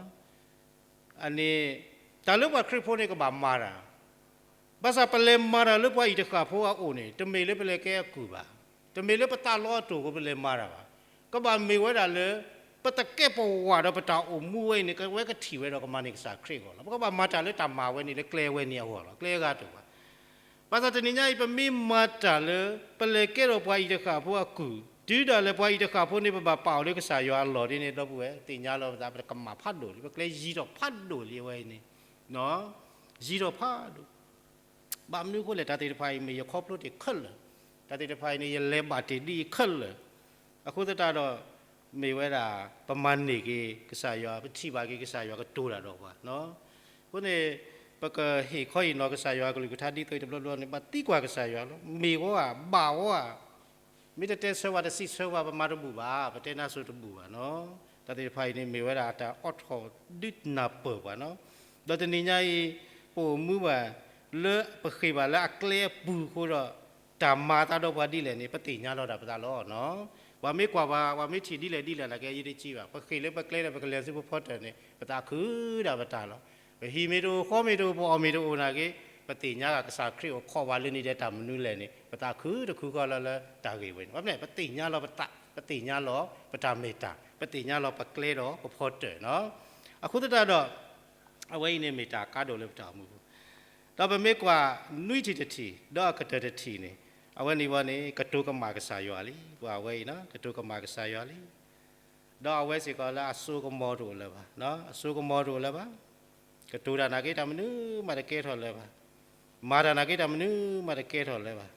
အန့ၣ် တၢ်လၢပှၤခရံာ်ဖိန့ၣ် ကဘၣ်မၤတၢ်, ဘၣ်ဆၣ်ပလဲၤမၤတၢ်လၢပှၤအံၤတဃၣ်ဖိအအိၣ်န့ၣ် တမ့ၢ်လၢပလဲၤကဲအကုၢ်ဘၣ်, တမ့ၢ်လၢပသးလီအတိာ်အဃိပလဲၤမၤတၢ်ဘၣ်. ကဘၣ်မ့ၢ်ဝဲဒၣ်လၢ ပတကဲပဝးဒီးပတၢ်အိၣ်မူဝဲအံၤန့ၣ် ကဝဲကထံၣ်ဝဲဒီးကမၤန့ၢ်ကစၢ်ခရံာ်အဂီၢ်လီၤ. ပကဘၣ်မၤတၢ်လၢတၢ်မၤဝဲန့ၣ် လၢကျဲဝဲန့ၣ်အဂီၢ်လီၤ, ကျဲအဂၤတအိၣ်ဘၣ်. ဘၣ်ဆၣ်တနံၤညါအံၤ ပမ့ၢ်မၤတၢ်လၢ ပလဲၤကဲထီၣ်ပှၤအံၤတဃၣ်ဖိအကုၢ်, တုၤဒၣ်လဲာ်ပှၤအံၤတဃၣ်ဖိန့ၣ် ပဘၣ်ပာ်အီၤလၢကစၢ်ယွၤအလီၢ်ဒ်န့ၣ် ဒီပုၢ်ဝဲၢ် သ့ၣ်ညါလီၤပသး ပတကမၣ်ဖးဒိၣ်လံ, ပကျဲယံၤထီၣ်ဖးဒိၣ်လံအဝဲအံၤန့ၣ်, ယံၤထီၣ်ဖးဒိၣ်. ဘၣ်မနုၤအဃိလဲၣ်, တၢ်သ့ၣ်တဖၣ်အံၤ မ့ၢ်ယခီဖျိတ့ၢ်ခဲလၢာ်, တၢ်သ့ၣ်တဖၣ်အံၤန့ၣ် ယလဲၤဘၣ်တ့ၢ်ဒ်အံၤခဲလၢာ်. အဃိသတးဒီး မ့ၢ်ဝဲဒၣ် ပမၤန့ၢ်က့ၤကစၢ်ယွၤ, ပထံၣ်ဘၣ်က့ၤကစၢ်ယွၤကတိၤတၢ်ဒီးပှၤ. အဃိန့ၣ် ပကဟ့ၣ်ခီဟ့ၣ်နီၤကစၢ်ယွၤကလုၢ်ကထါဒ်သိးတဘျီဘျီန့ၣ် ဘၣ်သံကွၢ်ကစၢ်ယွၤလီၤ. မ့ၢ်ဝဲဧါ, ဘၣ်ဝဲဧါ, မ့ၢ်တတဲဆၢဝဲတစံးဆၢဝဲ ပမၤတဘူၣ်ဘၣ်, ပတဲနါစိၤတဘူၣ်ဘၣ်နီၤ. တၢ်သ့ၣ်တဖၣ်အံၤန့ၣ် မ့ၢ်ဝဲဒၣ်အတၢ်အိးထီၣ်ဒုးနၢ်ပၢၢ်ပှၤနီၤ. ဒီးတနံၤညါအံၤ ပအိၣ်မူဘၣ်လၢပဃ့ၢ်ဘၣ်လၢအကျဲအပူၤအဃိဒီး တၢ်မၤအသးဒီးပှၤဒ်လဲၣ်န့ၣ် ပသ့ၣ်ညါလီၤဒၣ်ပသးလီၤနီၤ. ပှၤမ့ၢ်ကွၢ်ပှၤ, ပှၤမ့ၢ်ထံၣ်ဒ်လဲၣ်ဒ်လဲၣ်နာ်က့ ယတကံဘၣ်. ပဃ့ၢ်လၢပကျဲဒီး ပကလဲၤဆူပဖီတၢၣ်န့ၣ် ပသးခုဒၣ်ပတၢ်လီၤ. ပဟံၣ်မ့ၢ်တအိၣ်, ဃီမ့ၢ်တအိၣ်, ပအီၣ်မ့ၢ်တအိၣ်နာ်က့ ပသ့ၣ်ညါဂ့ၤ ကစၢ်ခရံာ်အိၣ်ခိးပှၤလၢန့ၣ်ဒီးတၢ်မနုၤလဲၣ်န့ၣ် ပသးခုတခုဃီလၢလၢတၢ်ဂ့ၢ်ဝဲန့ၣ်. ဘၣ်မနုၤလဲၣ်, ပသ့ၣ်ညါလီၤပသး, ပသ့ၣ်ညါလီၤပတၢ်မ့ၢ်တၢ်, ပသ့ၣ်ညါလီၤပကျဲဒီးပဖီတၢၣ်နီၤ. အဃိသတးဒီး အဝဲအံၤန့ၣ်မ့ၢ်တၢ်ကါဒိၣ်လၢပတၢ်အိၣ်မူပူၤ. ဒီးပမ့ၢ်ကွၢ်နွံထံၣ်တထံၣ် ဒီးအကတၢၢ်တထံၣ်န့ၣ် အဝဲန့ၣ်ဝဲန့ၣ် ကတိၤကမၣ်ကစၢ်ယွၤလံ. ပှၤအဝဲအံၤနီၤ ကတိၤကမၣ်ကစၢ်ယွၤလံ. ဒီးအဝဲစ့ၢ်ကီးလၢအစိကမီၤတအိၣ်လၢၤဘၣ်, အစိကမီၤတအိၣ်လၢၤဘၣ်. ကတိၤတၢ်နာ်က့ တၢ်မနုၤမးတကဲထီၣ်လၢၤဘၣ်. မၤတၢ်နာ်က့တၢ်မနုၤမးတကဲထီၣ်လၢၤဘၣ်.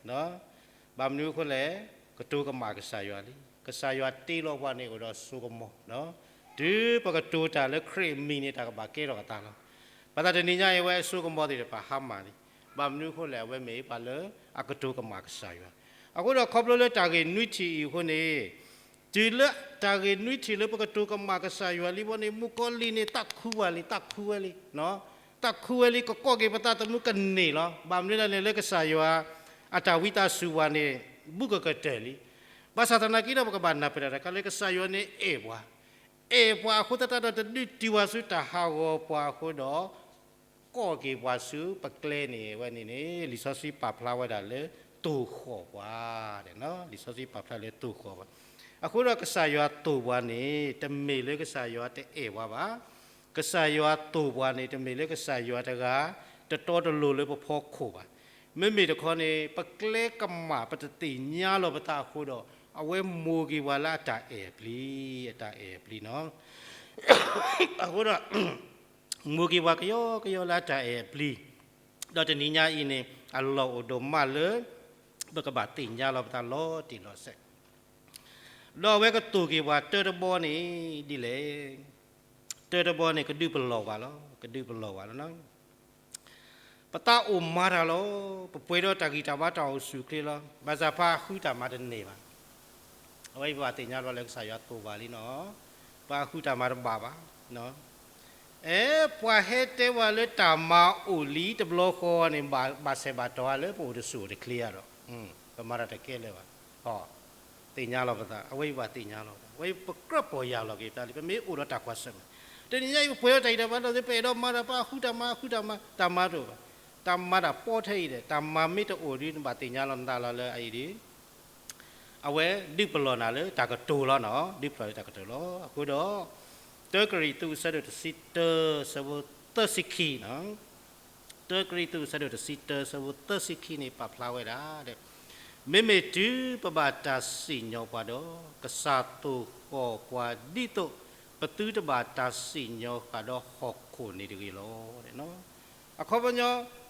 ဘၣ်မနုၤအဃိလဲၣ်, ကတိၤကမၣ်ကစၢ်ယွၤလံ. ကစၢ်ယွၤတ့လီၤပှၤန့ၣ်အိၣ်ဒီးစိကမီၤ, တုၤပကတိၤတၢ်လၢခရံာ်အမံၤန့ၣ် တၢ်ကဘၣ်ကဲထီၣ်အသးလီၤ. ဘၣ်ဆၣ်တနံၤညါအံၤ အဝဲအစိကမီၤသ့ၣ်တဖၣ်ဟါမၢ်လံ. ဘၣ်မနုၤအဃိလဲၣ်, အဝဲမ့ၢ်ပှၤလၢအကတိၤကမၣ်ကစၢ်ယွၤ. အဃိဒီးခီဖျိလၢတၢ်ဂ့ၢ်နွံထံၣ်အံၤအဃိန့ၣ် တုၤလၢတၢ်ဂ့ၢ်နွံထံၣ်လၢပကတိၤကမၣ်ကစၢ်ယွၤလံဘီန့ၣ် မုၣ်ကီၤလံၢ်န့ၣ် သးခုဝဲလံ, သးခုဝဲလံ, သးခုဝဲလံ ကကိးက့ၤပသးသမူကန့ၢ်လီၤ. ဘၣ်မနုၤလဲၣ်န့ၣ် လၢကစၢ်ယွၤ အတၢ်ဝံသးစူၤပှၤန့ၣ် ဘူးကကတၢၢ်လံ. ဘၣ်ဆၣ်သနာ်က့ဒီး ပကဘၣ်နၢ်ပၢၢ်တၢ်တခါလၢကစၢ်ယွၤန့ၣ်အဲၣ်ပှၤ, အဲၣ်ပှၤအဃိသတးဒီး တဒုးတုၤဝဲဆူတၢ်ဟးဂီၤပှၤအဃိဒီး ကိးက့ၤပှၤဆူပကျဲန့ၣ် အဝဲန့ၣ်န့ၣ် လံာ်စီဆှံပာ်ဖျါဝဲဒၣ်လၢ သိၣ်ဃီၣ်ပှၤ, လံာ်စီဆှံပာ်ဖျါလၢသိၣ်ဃီၣ်ပှၤ. အဃိဒီးကစၢ်ယွၤသိၣ်ပှၤန့ၣ် တမ့ၢ်လၢကစၢ်ယွၤတအဲၣ်ပှၤဘၣ်. ကစၢ်ယွၤသိၣ်ပှၤန့ၣ် တမ့ၢ်လၢကစၢ်ယွၤတဂၤ တတီတလိၤလၢပဖီခိၣ်ဘၣ်. မ့မ့ၢ်တခီန့ၣ် ပကျဲကမၣ် ပတသ့ၣ်ညါလီၤပသးအဃိဒီး အဝဲမိၢ်က့ၤပှၤလၢအတၢ်အဲၣ်အပျံၤ, အတၢ်အဲၣ်အပျံၤနီၤ. အဃိဒီး မိၢ်က့ၤပှၤကယီကယီလၢအတၢ်အဲၣ်အပျံၤ, ဒီးတနံၤညါအံၤန့ၣ် အလီၢ်အိၣ်ဒိၣ်မးလၢ ပကဘၣ်သ့ၣ်ညါလီၤပသးလီၤတံၢ်လီၤဆဲး, ဒီးအဝဲကသိၣ်က့ၤပှၤတၢတဘီန့ၣ်ဒ်လဲၣ်. တၢတဘီန့ၣ် ကဒုးပလီၢ်ပှၤလီၤ, ကဒုးပလီၢ်ပှၤလီၤနီၤ. ပသးအိၣ်မၤတၢ်လီၤ. ပပှဲၤဒီးတၢ်ဂံၢ်တၢ်ဘါတၢ်အိၣ်ဆူၣ်အိၣ်ချ့လီၤ. ဘၣ်ဆၣ်ပှၤဟုတၢ်မၤတန့ၢ်ဘၣ်. အဝဲအံၤပဘၣ်သ့ၣ်ညါလီၤလၢကစၢ်ယွၤသိၣ်ဘၣ်လံနီၤ. ပှၤဟုတၢ်မၤတဘၣ်ဘၣ်. အဲ ပှၤဟဲတဲဝဲလၢတၢ်မၤအိၣ်လံတဘျီဃီန့ၣ် ဘၣ်ဆဲးဘၣ်တီၢ်လၢပအိၣ်တဆူၣ်အိၣ်တချ့ဧါဒီး ပမၤတၢ်တကဲလၢၤဘၣ်. သ့ၣ်ညါလီၤပသး, အဝဲအံၤပှၤသ့ၣ်ညါလီၤပသး, အဝဲအံၤပကြၢးပီၢ်ယၢ်လီၤက့ၤပသးလံ, ပမ့ၢ်အိၣ်ဒီးတၢ်ကွၢ်ဆၢၣ်မဲာ်, တနံၤညါအံၤ ပပှဲၤဒီးတၢ်ဂံၢ်တၢ်ဘါဒီး ပအဲၣ်ဒိးမၤဒီးပှၤဟုတၢ်မၤ ဟုတၢ်မၤ တၢ်မၤတအိၣ်ဘၣ်, တၢ်မၤတၢ်ပီထဲအံၤဒီး တၢ်မၤမ့ၢ်တအိၣ်ဒီး နဘၣ်သ့ၣ်ညါလီၤနသးလီၤလၢအအံၤဒီး အဝဲဒုးပလီၢ်နၤလၢတၢ်ကတိၤလီၤနီၤ, ဒုးပလီၢ်လၢတၢ်ကတိၤလီၤ. အဃိဒီး တၢကရံၣ်သူး အဆၢဒိၣ်တဆံတၢ ဆၢဖိသၢဆံခံနီၤ, တၢကရံၣ်သူး အဆၢဒိၣ်တဆံတၢ ဆၢဖိသၢဆံခံန့ၣ် ပာ်ဖျါဝဲဒၣ် မ့မ့ၢ်တုၤပဘၣ်တၢ်စံၣ်ညီၣ်ပှၤဒီး ကစၢ်သိၣ်ဃီၣ်ပှၤဒ်သိး ပသုတဘၣ်တၢ်စံၣ်ညီၣ်ဃာ်ဒီးဟီၣ်ခိၣ်န့ၣ်တဂ့ၤလီၤ. အခီပညီ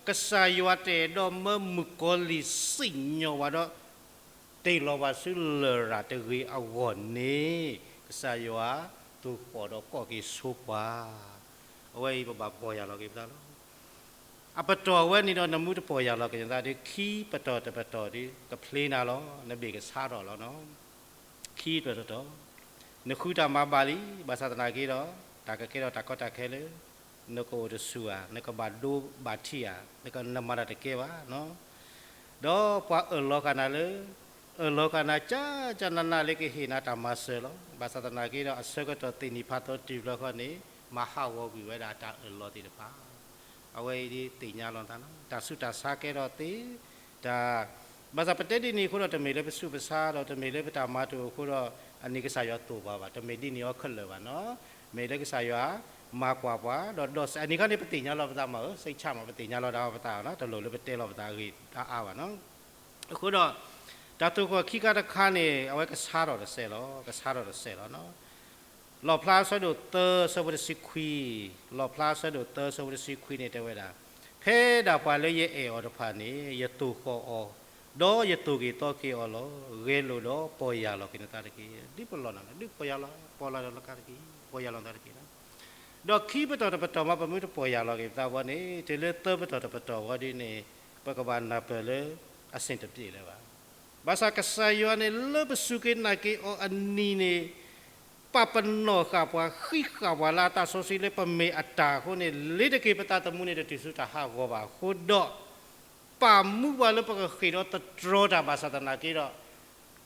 ကစၢ်ယွၤတအဲၣ်ဒိးမၢမုၣ်ကီၤလံၢ်စံၣ်ညီၣ်ပှၤဒီး တ့ၢ်လီၤပှၤဆူလရာ်တဂ့ၤအဂီၢ်န့ၣ် ကစၢ်ယွၤသိၣ်ဃီၣ်ဒီးကိးက့ၤဆိပှၤ, အဝဲအံၤပဘၣ်ပီၢ်ယၢ်လီၤက့ၤပသးလီၤ. အပတီၢ်ဝဲန့ၣ်ဒီး နမ့ၢ်တပီၢ်ယၢ်လီၤက့ၤနသးဒီး ခံပတီၢ်တပတီၢ်ဒီး ကဖျ့နၤလီၤ, နဘ့ၣ်ကဆါထီၣ်လီၤနီၤ. ခံပတီၢ်တပတီၢ်, နဃုတၢ်မၤဘၣ်လံ, ဘၣ်ဆၣ်သနာ်က့ဒီး တၢ်ကကဲထီၣ်တၢ်ကီတၢ်ခဲလၢ နကအိၣ်တဆူၣ်ဧါ, နကဘၣ်ဒိဘၣ်ထံးဧါ, နကနမၤတၢ်တကဲဘၣ်နီၤ. ဒီးပှၤအၢၣ်လီၤဃာ်နၤလၢ အၢၣ်လီၤဃာ်နၤကၢကၢနးနးလၢကဟ့ၣ်နၤတၢ်မၤစၢၤလီၤ. ဘၣ်ဆၣ်သနာ်က့ဒီး အဆၢကတီၢ်သ့ၣ်နံၤဖးသီတုၤလီၤဃီန့ၣ် မၤဟးဂီၤကွံာ်ဝဲဒၣ်တၢ်အၢၣ်လီၤသ့ၣ်တဖၣ်, အဝဲအံၤဒ်သ့ၣ်ညါလီၤနသးလီၤ. တၢ်ဆူးတၢ်ဆါကဲထီၣ်သ့, တၢ် ဘၣ်ဆၣ်ပတဲဒ်န့ၣ်အဃိဒီး တမ့ၢ်လၢပဆူးပဆါဒီး တမ့ၢ်လၢပတၢ်မၤတအိၣ်အဃိဒီး အန့ၣ်ကစၢ်ယွၤသိၣ်ပှၤဘၣ်, တမ့ၢ်ဒ်န့ၣ်အီၤခဲလၢာ်ဘၣ်နီၤ. မ့ၢ်လၢကစၢ်ယွၤမၤကွၢ်ပှၤ ဒီးဒီးစဲး အန့ၣ်ခီန့ၣ် ပသ့ၣ်ညါလီၤပသးမးဧၢ, စိတ်ချမး ပသ့ၣ်ညါလီၤဒၣ်ပသးနီၤ, တလိၣ်လၢပတဲလီၤပသးအဂ့ၢ်အါအါဘၣ်နီၤ. အဃိဒီး တၢ်သိၣ်ဃီၣ်ခံခါတခါန့ၣ် အဝဲကဆါထီၣ်တစဲးလီၤ, ကဆါထီၣ်တစဲးလီၤနီၤ. လီၣ်ဖျါအဆၢဒိၣ်သၢ ဆၢဖိတဆံခွံ, လီၣ်ဖျါအဆၢဒိၣ်သၢ ဆၢဖိတဆံခွံန့ၣ်တဲဝဲဒၣ်, ဖဲဒၣ်ပှၤလၢယအဲၣ်အီၤတဖၣ်န့ၣ် ယသိၣ်ဃီၣ်အီၤ, ဒီးယသိၣ်က့ၤသီက့ၤအီၤလီၤ. ဂဲၤလိာ်ဒီးပီၢ်ယၢ်လီၤက့ၤနသးတက့ၢ်. ဒုးပလီၢ်နၤ, ဒုးပီၢ်ယၢ်လီၤ, ပီၢ်ယၢ်လီၤနသးတက့ၢ်, ပီၢ်ယၢ်လီၤနသးတက့ၢ်. ဒီးခံပတီၢ်တပတီၢ်မး ပမ့ၢ်တပီၢ်ယၢ်လီၤက့ၤပသးဘၣ်န့ၣ် တုၤလၢသၢပတီၢ်တပတီၢ်ဝဲဒ်န့ၣ် ပကဘၣ်နၢ်ပၢၢ်လၢအဆင်တပြေလၢၤဘၣ်. ဘၣ်ဆၣ်ကစၢ်ယွၤန့ၣ် လၢပစူၢ်က့ၤနာ်က့ၤအီၤအနံၤန့ၣ် ပာ်ပနီၣ်ဃာ်ပှၤ ဃံးဃာ်ပှၤလၢအသးစီဆှံလၢပမ့ၢ်အတၢ်အဃိန့ၣ် လ့ၤတက့ၤပသးသမူန့ၣ် တတုၤဆူတၢ်ဟးဂီၤဘၣ်အဃိဒီး ပာ်မူပှၤလၢပကဃ့ၢ်ဒီးသတြီတၢ်ဘၣ်ဆၣ်သနာ်က့ဒီး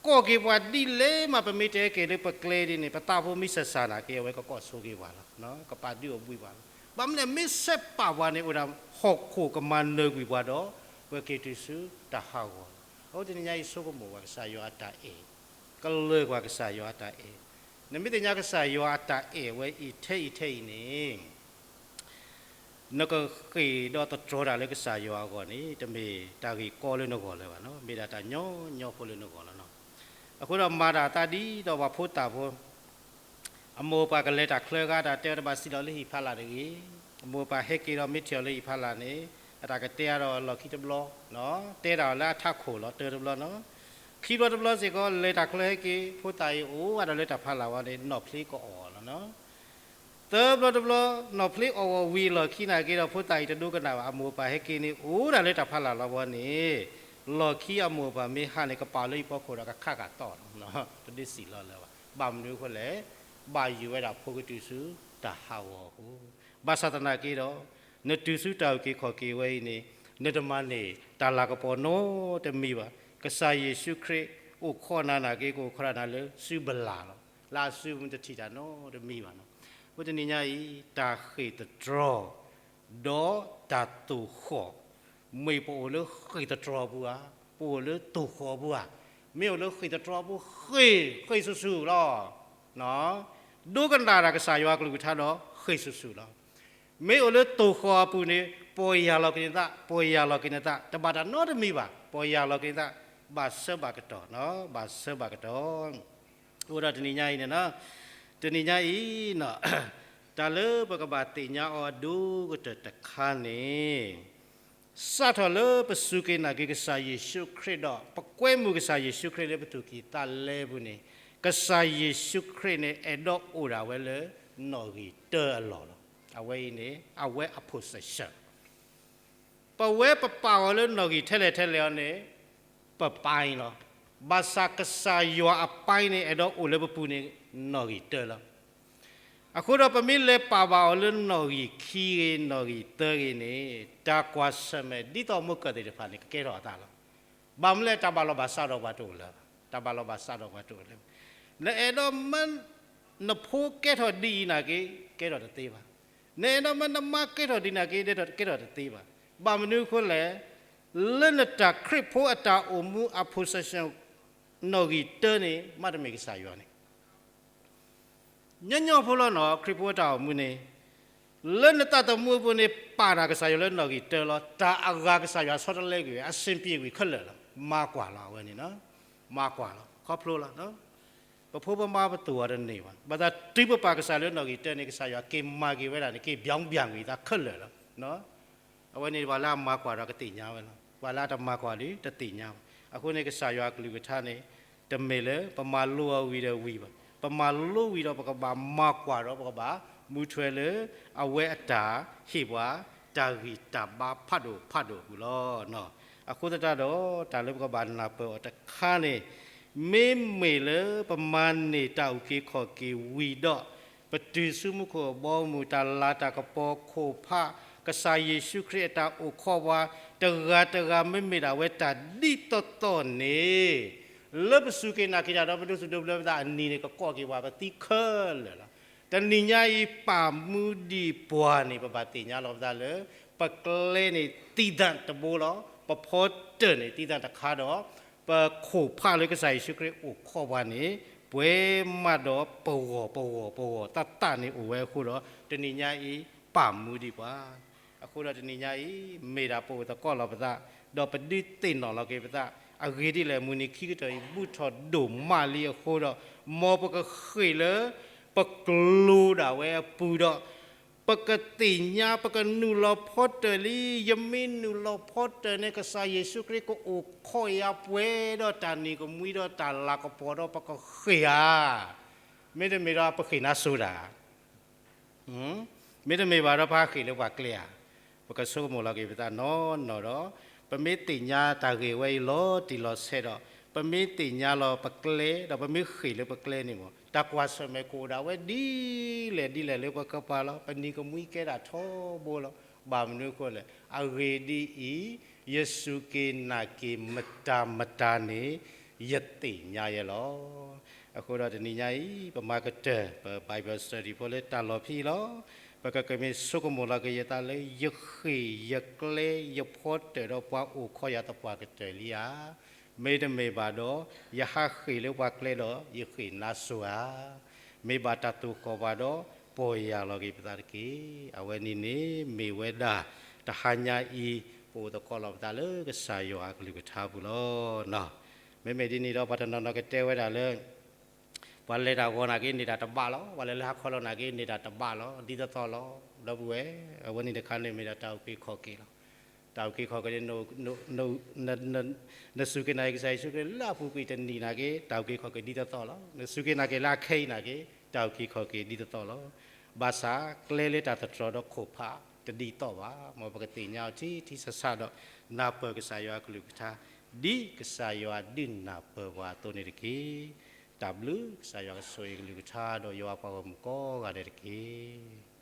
ကိးက့ၤပှၤဒ်လဲၣ်မး ပမ့ၢ်တဲက့ၤလၢပကျဲဒ်န့ၣ် ပသးဖိမ့ၢ်စၢ်စၢ်နာ်က့ အဝဲကကိးဆိက့ၤပှၤလီၤ, ကပာ်ဒုးအီၤဘှံးပှၤလီၤ. ဘၣ်မနုၤလဲၣ် မ့ၢ်ဆဲးပာ်ပှၤန့ၣ်အိၣ်ဒၣ်ဟီၣ်ခိၣ်ကမၤနၢၤကွံာ်ပှၤဒီး ပက့ၤတုၤဆူတၢ်ဟးဂီၤလီၤ. အဃိတနံၤညါအံၤဆိကမိၣ်ပှၤကစၢ်ယွၤအတၢ်အဲၣ်, ကလၢၤကွၢ်ကစၢ်ယွၤအတၢ်အဲၣ်, နမ့ၢ်သ့ၣ်ညါကစၢ်ယွၤအတၢ်အဲၣ်ဝဲအံၤထဲအံၤထဲအံၤန့ၣ် နကဃ့ၢ်ဒီးသတြီတၢ်လၢကစၢ်ယွၤအဂီၢ်န့ၣ် တမ့ၢ်တၢ်ဂ့ၢ်ကီလၢနဂီၢ်လၢၤဘၣ်နီၤ, မ့ၢ်ဒၣ်တၢ်ညီညီဖိလၢနဂီၢ်လီၤနီၤ. အဃိဒီးမၤဒၣ်သးဒ်သိးပှၤဖိသၣ်ဖိ အမိၢ်အပၢ်ကလဲၤတၢ်ချၢအခါ တၢ်တဲအီၤတဘၣ်စံၣ်လီၤလၢဟံၣ်ဖးလာ်တဂ့ၤ, အမိၢ်အပၢ်ဟဲက့ၤဒီးမ့ၢ်ထံၣ်အီၤလၢဟံၣ်ဖးလာ်န့ၣ် အတၢ်ကတဲအါဒီးလီၢ်ခံတဘျီ, တဲဒၣ်အီၤလၢအထးခိၣ်လီၤတၢတဘျီနီၤ. ခံဘျီတဘျီစ့ၢ်ကီး လဲၤတၢ်ချၢဟဲက့ၤ ဖိသၣ်အံၤအိၣ်ဝဲဒီးလၢတၢ်ဖးလာ်ဝဲန့ၣ် နီၣ်ဖျ့ကအီၣ်အီၤလီၤနီၤ. သၢဘျီတဘျီ နီၣ်ဖျ့အီၣ်အီၤဝံၤအလီၢ်ခံနာ်က့ဒီး ဖိသၣ်အံၤတဒိကနၣ်ဘၣ် အမိၢ်အပၢ်ဟဲက့ၤန့ၣ် အိၣ်ဒၣ်လၢတၢ်ဖးလာ်လီၤဝဲန့ၣ်, လီၢ်ခံအမိၢ်အပၢ်မ့ၢ်ဟးန့ၣ် ကပာ်လၢယဖီခိၣ်ဒီးကခးကၢ်တီၢ်လီၤ, တဒုးစံၣ်လီၤလၢၤဘၣ်. ဘၣ်မနုၤအဃိလဲၣ်, ဘၣ်ယိၣ်ဝဲဒၣ်ဖိကတုၤဆူတၢ်ဟးဂီၤအဃိ. ဘၣ်ဆၣ်သနာ်က့ဒီး နတုၤဆူတၢ်အုၣ်က့ၤခီၣ်က့ၤဝဲအံၤန့ၣ် နတမၤန့ၢ်တၢ်လၤကပီၤနီတမံၤဘၣ်. ကစၢ်ယ့ၣ်ၡူးခရံာ်အိၣ်ခိးနၤနာ်က့ ကအိၣ်ခိးနၤလၢစုပလၢ်လီၤ. လၢအစုမုၢ်တထံၣ်တၢ်နီတမံၤဘၣ်နီၤ. အဃိတနံၤညါအံၤ တၢ်ဃ့ၢ်သတြီ ဒီးတၢ်သိၣ်ဃီၣ်, မ့ၢ်ပအိၣ်လၢဃ့ၢ်သတြီပူၤဧါ, ပအိၣ်လၢသိၣ်ဃီၣ်ပူၤဧါ. မ့ၢ်အိၣ်လၢဃ့ၢ်သတြီပူၤ ဃ့ၢ်, ဃ့ၢ်ဆူၣ်ဆူၣ်လီၤ. ဒိကနၣ်တၢ်ကစၢ်ယွၤကလုၢ်ကထါဒီးဃ့ၢ်ဆူၣ်ဆူၣ်လီၤ. မ့ၢ်အိၣ်လၢသိၣ်ဃီၣ်အပူၤန့ၣ် ပီၢ်ယၢ်လီၤက့ၤနသး, ပီၢ်ယၢ်လီၤက့ၤနသး, တဘၣ်တၢ်နီတမံၤဘၣ်, ပီၢ်ယၢ်လီၤက့ၤနသး, ဘၣ်ဆၢဘၣ်ကတီၢ်, ဘၣ်ဆၢဘၣ်ကတီၢ်. အဃိဒီးတနံၤညါအံၤန့ၣ်, တနံၤညါအံၤ တၢ်လၢပကဘၣ်သ့ၣ်ညါအီၤအဒိကတၢၢ်တခါန့ၣ် စးထီၣ်လၢပစူၢ်က့ၤနာ်က့ၤကစၢ်ယ့ၣ်ၡူးခရံာ်ဒီး ပကွဲမုာ်ကစၢ်ယ့ၣ်ၡူးခရံာ်လၢပသူၣ်ကံၢ်သးလဲပူၤန့ၣ်, ကစၢ်ယ့ၣ်ၡူးခရံာ်န့ၣ် အဲၣ်ဒိးအိၣ်ဒၣ်ဝဲလၢနီၣ်ဂံၢ်တၢအလီၢ်လီၤ. အဝဲအံၤန့ၣ် အဝဲအ possession ပဝဲပပာ်အီၤလၢနီၣ်ဂံၢ်ထဲလဲၣ်ထဲလဲၣ်အီၤန့ၣ် ပပၢ်လီၤ. ဘၣ်ဆၣ်ကစၢ်ယွၤအပၢ်န့ၣ် အဲၣ်ဒိးအိၣ်လၢပပူၤန့ၣ် နီၣ်ဂံၢ်တၢလီၤ. အဃိဒီးပမ့ၢ်လဲၤပာ်ဘၣ်အီၤလၢနီၣ်ဂံၢ်ခံဂ့ၤ နီၣ်ဂံၢ်သၢဂ့ၤန့ၣ် တၢ်ကွၢ်ဆၢၣ်မဲာ်ဒ်သိးမုၢ်ကၢၢ်သ့ၣ်တဖၣ်န့ၣ် ကကဲထီၣ်အသးလီၤ. ဘၣ်မနုၤလဲၣ် တၢ်ဘၣ်လိာ်ဘၣ်စးဒီးပှၤတအိၣ်လၢၤဘၣ်. တၢ်ဘၣ်လိာ်ဘၣ်စးဒီးပှၤတအိၣ်လၢၤဘၣ်. နအဲၣ်ဒိးမၢ နဖိကဲထီၣ်ဒ်အံၤနာ်က့ ကဲထီၣ်တသ့ဘၣ်. နအဲၣ်ဒိးမၢနမါကဲထီၣ်ဒ်နာ်က့ ကဲထီၣ်တသ့ဘၣ်. ဘၣ်မနုၤအဃိလဲၣ်, လၢနတၢ်ခရံာ်ဖိအတၢ်အိၣ်မူအ position နီၣ်ဂံၢ်တၢန့ၣ် မ့တမ့ၢ်ကစၢ်ယွၤန့ၣ် ညီညီဖိလီၤနီၤ ခရံာ်ဖိအတၢ်အိၣ်မူန့ၣ်, လၢနသးသမူအပူၤန့ၣ် ပာ်တၢ်ကစၢ်ယွၤလၢနီၣ်ဂံၢ်တၢလီၤ. တၢ်အဂၤကစၢ်ယွၤဆီတလဲကွံာ်ဝဲ အဆင်ပြေကွံာ်ခဲလၢာ်လီၤ. မၤကွၢ်လီၤအဝဲန့ၣ်, မၤကွၢ်လီၤ ခီဖျိလီၤ. ပဖိပမါပသူၣ်အီၤတန့ၢ်ဘၣ်. ဘၣ်ဆၣ်တုၤပပာ်ကစၢ်လၢနီၣ်ဂံၢ်တၢန့ၣ် ကစၢ်ယွၤက့ၤမၤက့ၤဝဲဒၣ်န့ၣ် က့ၤဘၠီဘၠၣ်ကွံာ်သးခဲလၢာ်လီၤ. အဝဲန့ၣ်ပှၤလၢအမၤကွၢ်ဒီးကသ့ၣ်ညါဝဲလီၤ. ပှၤလၢအတမၤကွၢ်ဒီးတသ့ၣ်ညါဘၣ်. အဃိန့ၣ်ကစၢ်ယွၤအကလုၢ်ကထါန့ၣ် တမ့ၢ်လၢပမၤလိအီၤဝံၤဒီးဝံၤဘၣ်. ပမၤလိဝံၤဒီးပကဘၣ်မၤကွၢ်ဒီးပကဘၣ်မူထွဲလၢ အဝဲအတၢ်ဟ့ၣ်ပှၤ တၢ်ဂံၢ်တၢ်ဘါဖးဒိၣ်ဖးဒိၣ်အပူၤလီၤ. အဃိသတးဒီး တၢ်လၢပကဘၣ်နၢ်ပၢၢ်အီၤတခါန့ၣ် မ့မ့ၢ်လၢပမၤန့ၢ်တၢ်အုၣ်က့ၤခီၣ်က့ၤဝံၤဒီး ပတုၤဆူမူခိၣ်အဘီအမုၢ် တၢ်လၤတၢ်ကပီၤခိၣ်ဖး ကစၢ်ယ့ၣ်ၡူးခရံာ်အတၢ်အိၣ်ခိးပှၤ တဂၤတဂၤမ့မ့ၢ်ဒၣ်ဝဲတၢ်ဒ်သိးသိးန့ၣ် လၢပစူၢ်က့ၤနာ်က့ၤတၢ်ဒီးပဒိးသူၣ်ဒိးဘျၢပသးအနံၤန့ၣ် ကကိးက့ၤပှၤပသံခဲလၢာ်လီၤ. တနံၤညါအံၤ ပၢ်မူဒံးပှၤန့ၣ် ပဘၣ်သ့ၣ်ညါလီၤပသးလၢ ပကျဲန့ၣ်သံသးတဘိလီၤ. ပဖီတၢၢ်န့ၣ်သံသးတခါဒီး ပခိၣ်ဖးလၢကစၢ်ယ့ၣ်ၡူးခရံာ်အိၣ်ခိးပှၤန့ၣ် ပှဲၤမးဒီးပဂီၢ်ပဂီၢ်ပဂီၢ်သးသးန့ၣ်အိၣ်ဝဲအဃိဒီး တနံၤညါအံၤ ပၢ်မူဒံးပှၤ အဃိဒီးတနံၤညါအံၤ မ့ၢ်ဒၣ်ပအိၣ်သကိးလီၤပသး ဒီးပဒုးသ့ၣ်နီၣ်လီၤက့ၤပသး အဂ့ၢ်ဒ်လဲၣ် မုၢ်နံၤခံကတၢၢ်အံၤ ဘူးထီၣ်ဒိၣ်မးလံအဃိဒီး မ်ပကဃ့ၢ်လၢ ပကျိၤဒၣ်ဝဲအပူၤဒီး ပကသ့ၣ်ညါ ပကနုာ်လီၤဖီတၢၢ်လံ. ယမ့ၢ်နုာ်လီၤဖီတၢၢ်န့ၣ် ကစၢ်ယ့ၣ်ၡူးခရံာ်ကအိၣ်ခိးယၤပှဲၤဒီးတၢ်နံၤကမှံဒီးတၢ်လၤကပီၤဒီးပကဃ့ၢ်ဧါ. မ့တမ့ၢ်ဒီးပဃ့ၢ်နါစိၤတၢ် မ့တမ့ၢ်ဘၣ်ဒီးပဟးဃ့ၢ်လၢပှၤကျဲဧါ. ပကဆိကမိၣ်လီၤက့ၤပသးနီၢ်နီၢ်ဒီး ပမ့ၢ်သ့ၣ်ညါတၢ်ဂ့ၢ်ဝဲအံၤလီၤတံၢ်လီၤဆဲးဒီး ပမ့ၢ်သ့ၣ်ညါလီၤပကျဲ ဒီးပမ့ၢ်ဃ့ၢ်လၢပကျဲန့ၣ်မ့ၢ် တၢ်ကွၢ်ဆၢၣ်မဲာ်ကအိၣ်ဒၣ်ဝဲဒ်လဲၣ်ဒ်လဲၣ်လၢပကပၤလီၤ. ပနံၤကမှံကဲဒၣ်ထီဘိလီၤ. ဘၣ်မနုၤအဃိလဲၣ်. အဂ့ၢ်ဒ်အံၤ, ယစူၢ်က့ၤနာ်က့ၤမတၤမတၤန့ၣ် ယသ့ၣ်ညါယဲလီၤ. အဃိဒီးတနံၤညါအံၤ ပမၤကတၢၢ် ပ Bible study ဖိလၢတၢ်လီၢ်ဖဲအံၤလီၤ. ပကကမ့ၢ်ဆိကမိၣ်လီၤက့ၤယသးလၢ ယဃ့ၢ်ယကျဲ ယဖီတၢၢ်ဒီးပှၤအိၣ်ခိးယၤသပှၢ်ကတၢၢ်လံဧါ. မ့တမ့ၢ်ဘၣ်ဒီး ယဟးဃ့ၢ်လၢပှၤကျဲဒီး ယဃ့ၢ်နါစိၤဧါ. မ့ၢ်ဘၣ်တၢ်သိၣ်ဃီၣ်ဘၣ်ဒီး ပီၢ်ယၢ်လီၤက့ၤပသးတက့ၢ်. အဝဲန့ၣ်န့ၣ် မ့ၢ်ဝဲဒၣ် တဟါညါအံၤ ပအိၣ်သကိးလီၤပသးလၢကစၢ်ယွၤအကလုၢ်ကထါပူၤလီၤ. မ့မ့ၢ်ဒ်န့ၣ်ဒီး ပှၤတနီၤနီၤကတဲဝဲဒၣ်လၢ ပှၤလဲၤတၢ်ဂီၤနာ်က့န့ၢ်တၢ်တဘၣ်လီၤ. ပှၤလဲၤလၢဟါခီလီၤနာ်က့န့ၢ်တၢ်တဘၣ်လီၤ. ဒ်သိးသိးလီၤ. ဒီပုၢ်ဝဲၢ်, အဝဲန့ၣ်တခါန့ၣ်မ့ၢ်ဒၣ်တၢ်အုၣ်က့ၤခီၣ်က့ၤလီၤ. တၢ်အုၣ်က့ၤခီၣ်က့ၤန့ၣ် နစူၢ်က့ၤနာ်က့ၤကစၢ်ယ့ၣ်ၡူးခရံာ်လၢအပူၤကွံာ်တနံၤနာ်က့ တၢ်အုၣ်က့ၤခီၣ်က့ၤဒ်သိးသိးလီၤ. နစူၢ်က့ၤနာ်က့ၤလၢအခဲအံၤနာ်က့ တၢ်အုၣ်က့ၤခီၣ်က့ၤဒ်သိးသိးလီၤ. ဘၣ်ဆၣ်ကျဲလၢတၢ်သတြီၤဒီးခိၣ်ဖးတဒ်သိးဘၣ်. မ်ပကသ့ၣ်ညါအီၤထံထံဆးဆးဒီး နၢ်ပၢၢ်ကစၢ်ယွၤအကလုၢ်ကထါ ဒ်ကစၢ်ယွၤဒုးနၢ်ပၢၢ်ပှၤအသိးန့ၣ်တက့ၢ်. တၢ်ဘျုးကစၢ်ယွၤကဆိၣ်ဂ့ၤကလုၢ်ကထါဒီးယွၤပှၤဂီၢ်မုၢ်ကိးဂၤဒဲးတက့ၢ်.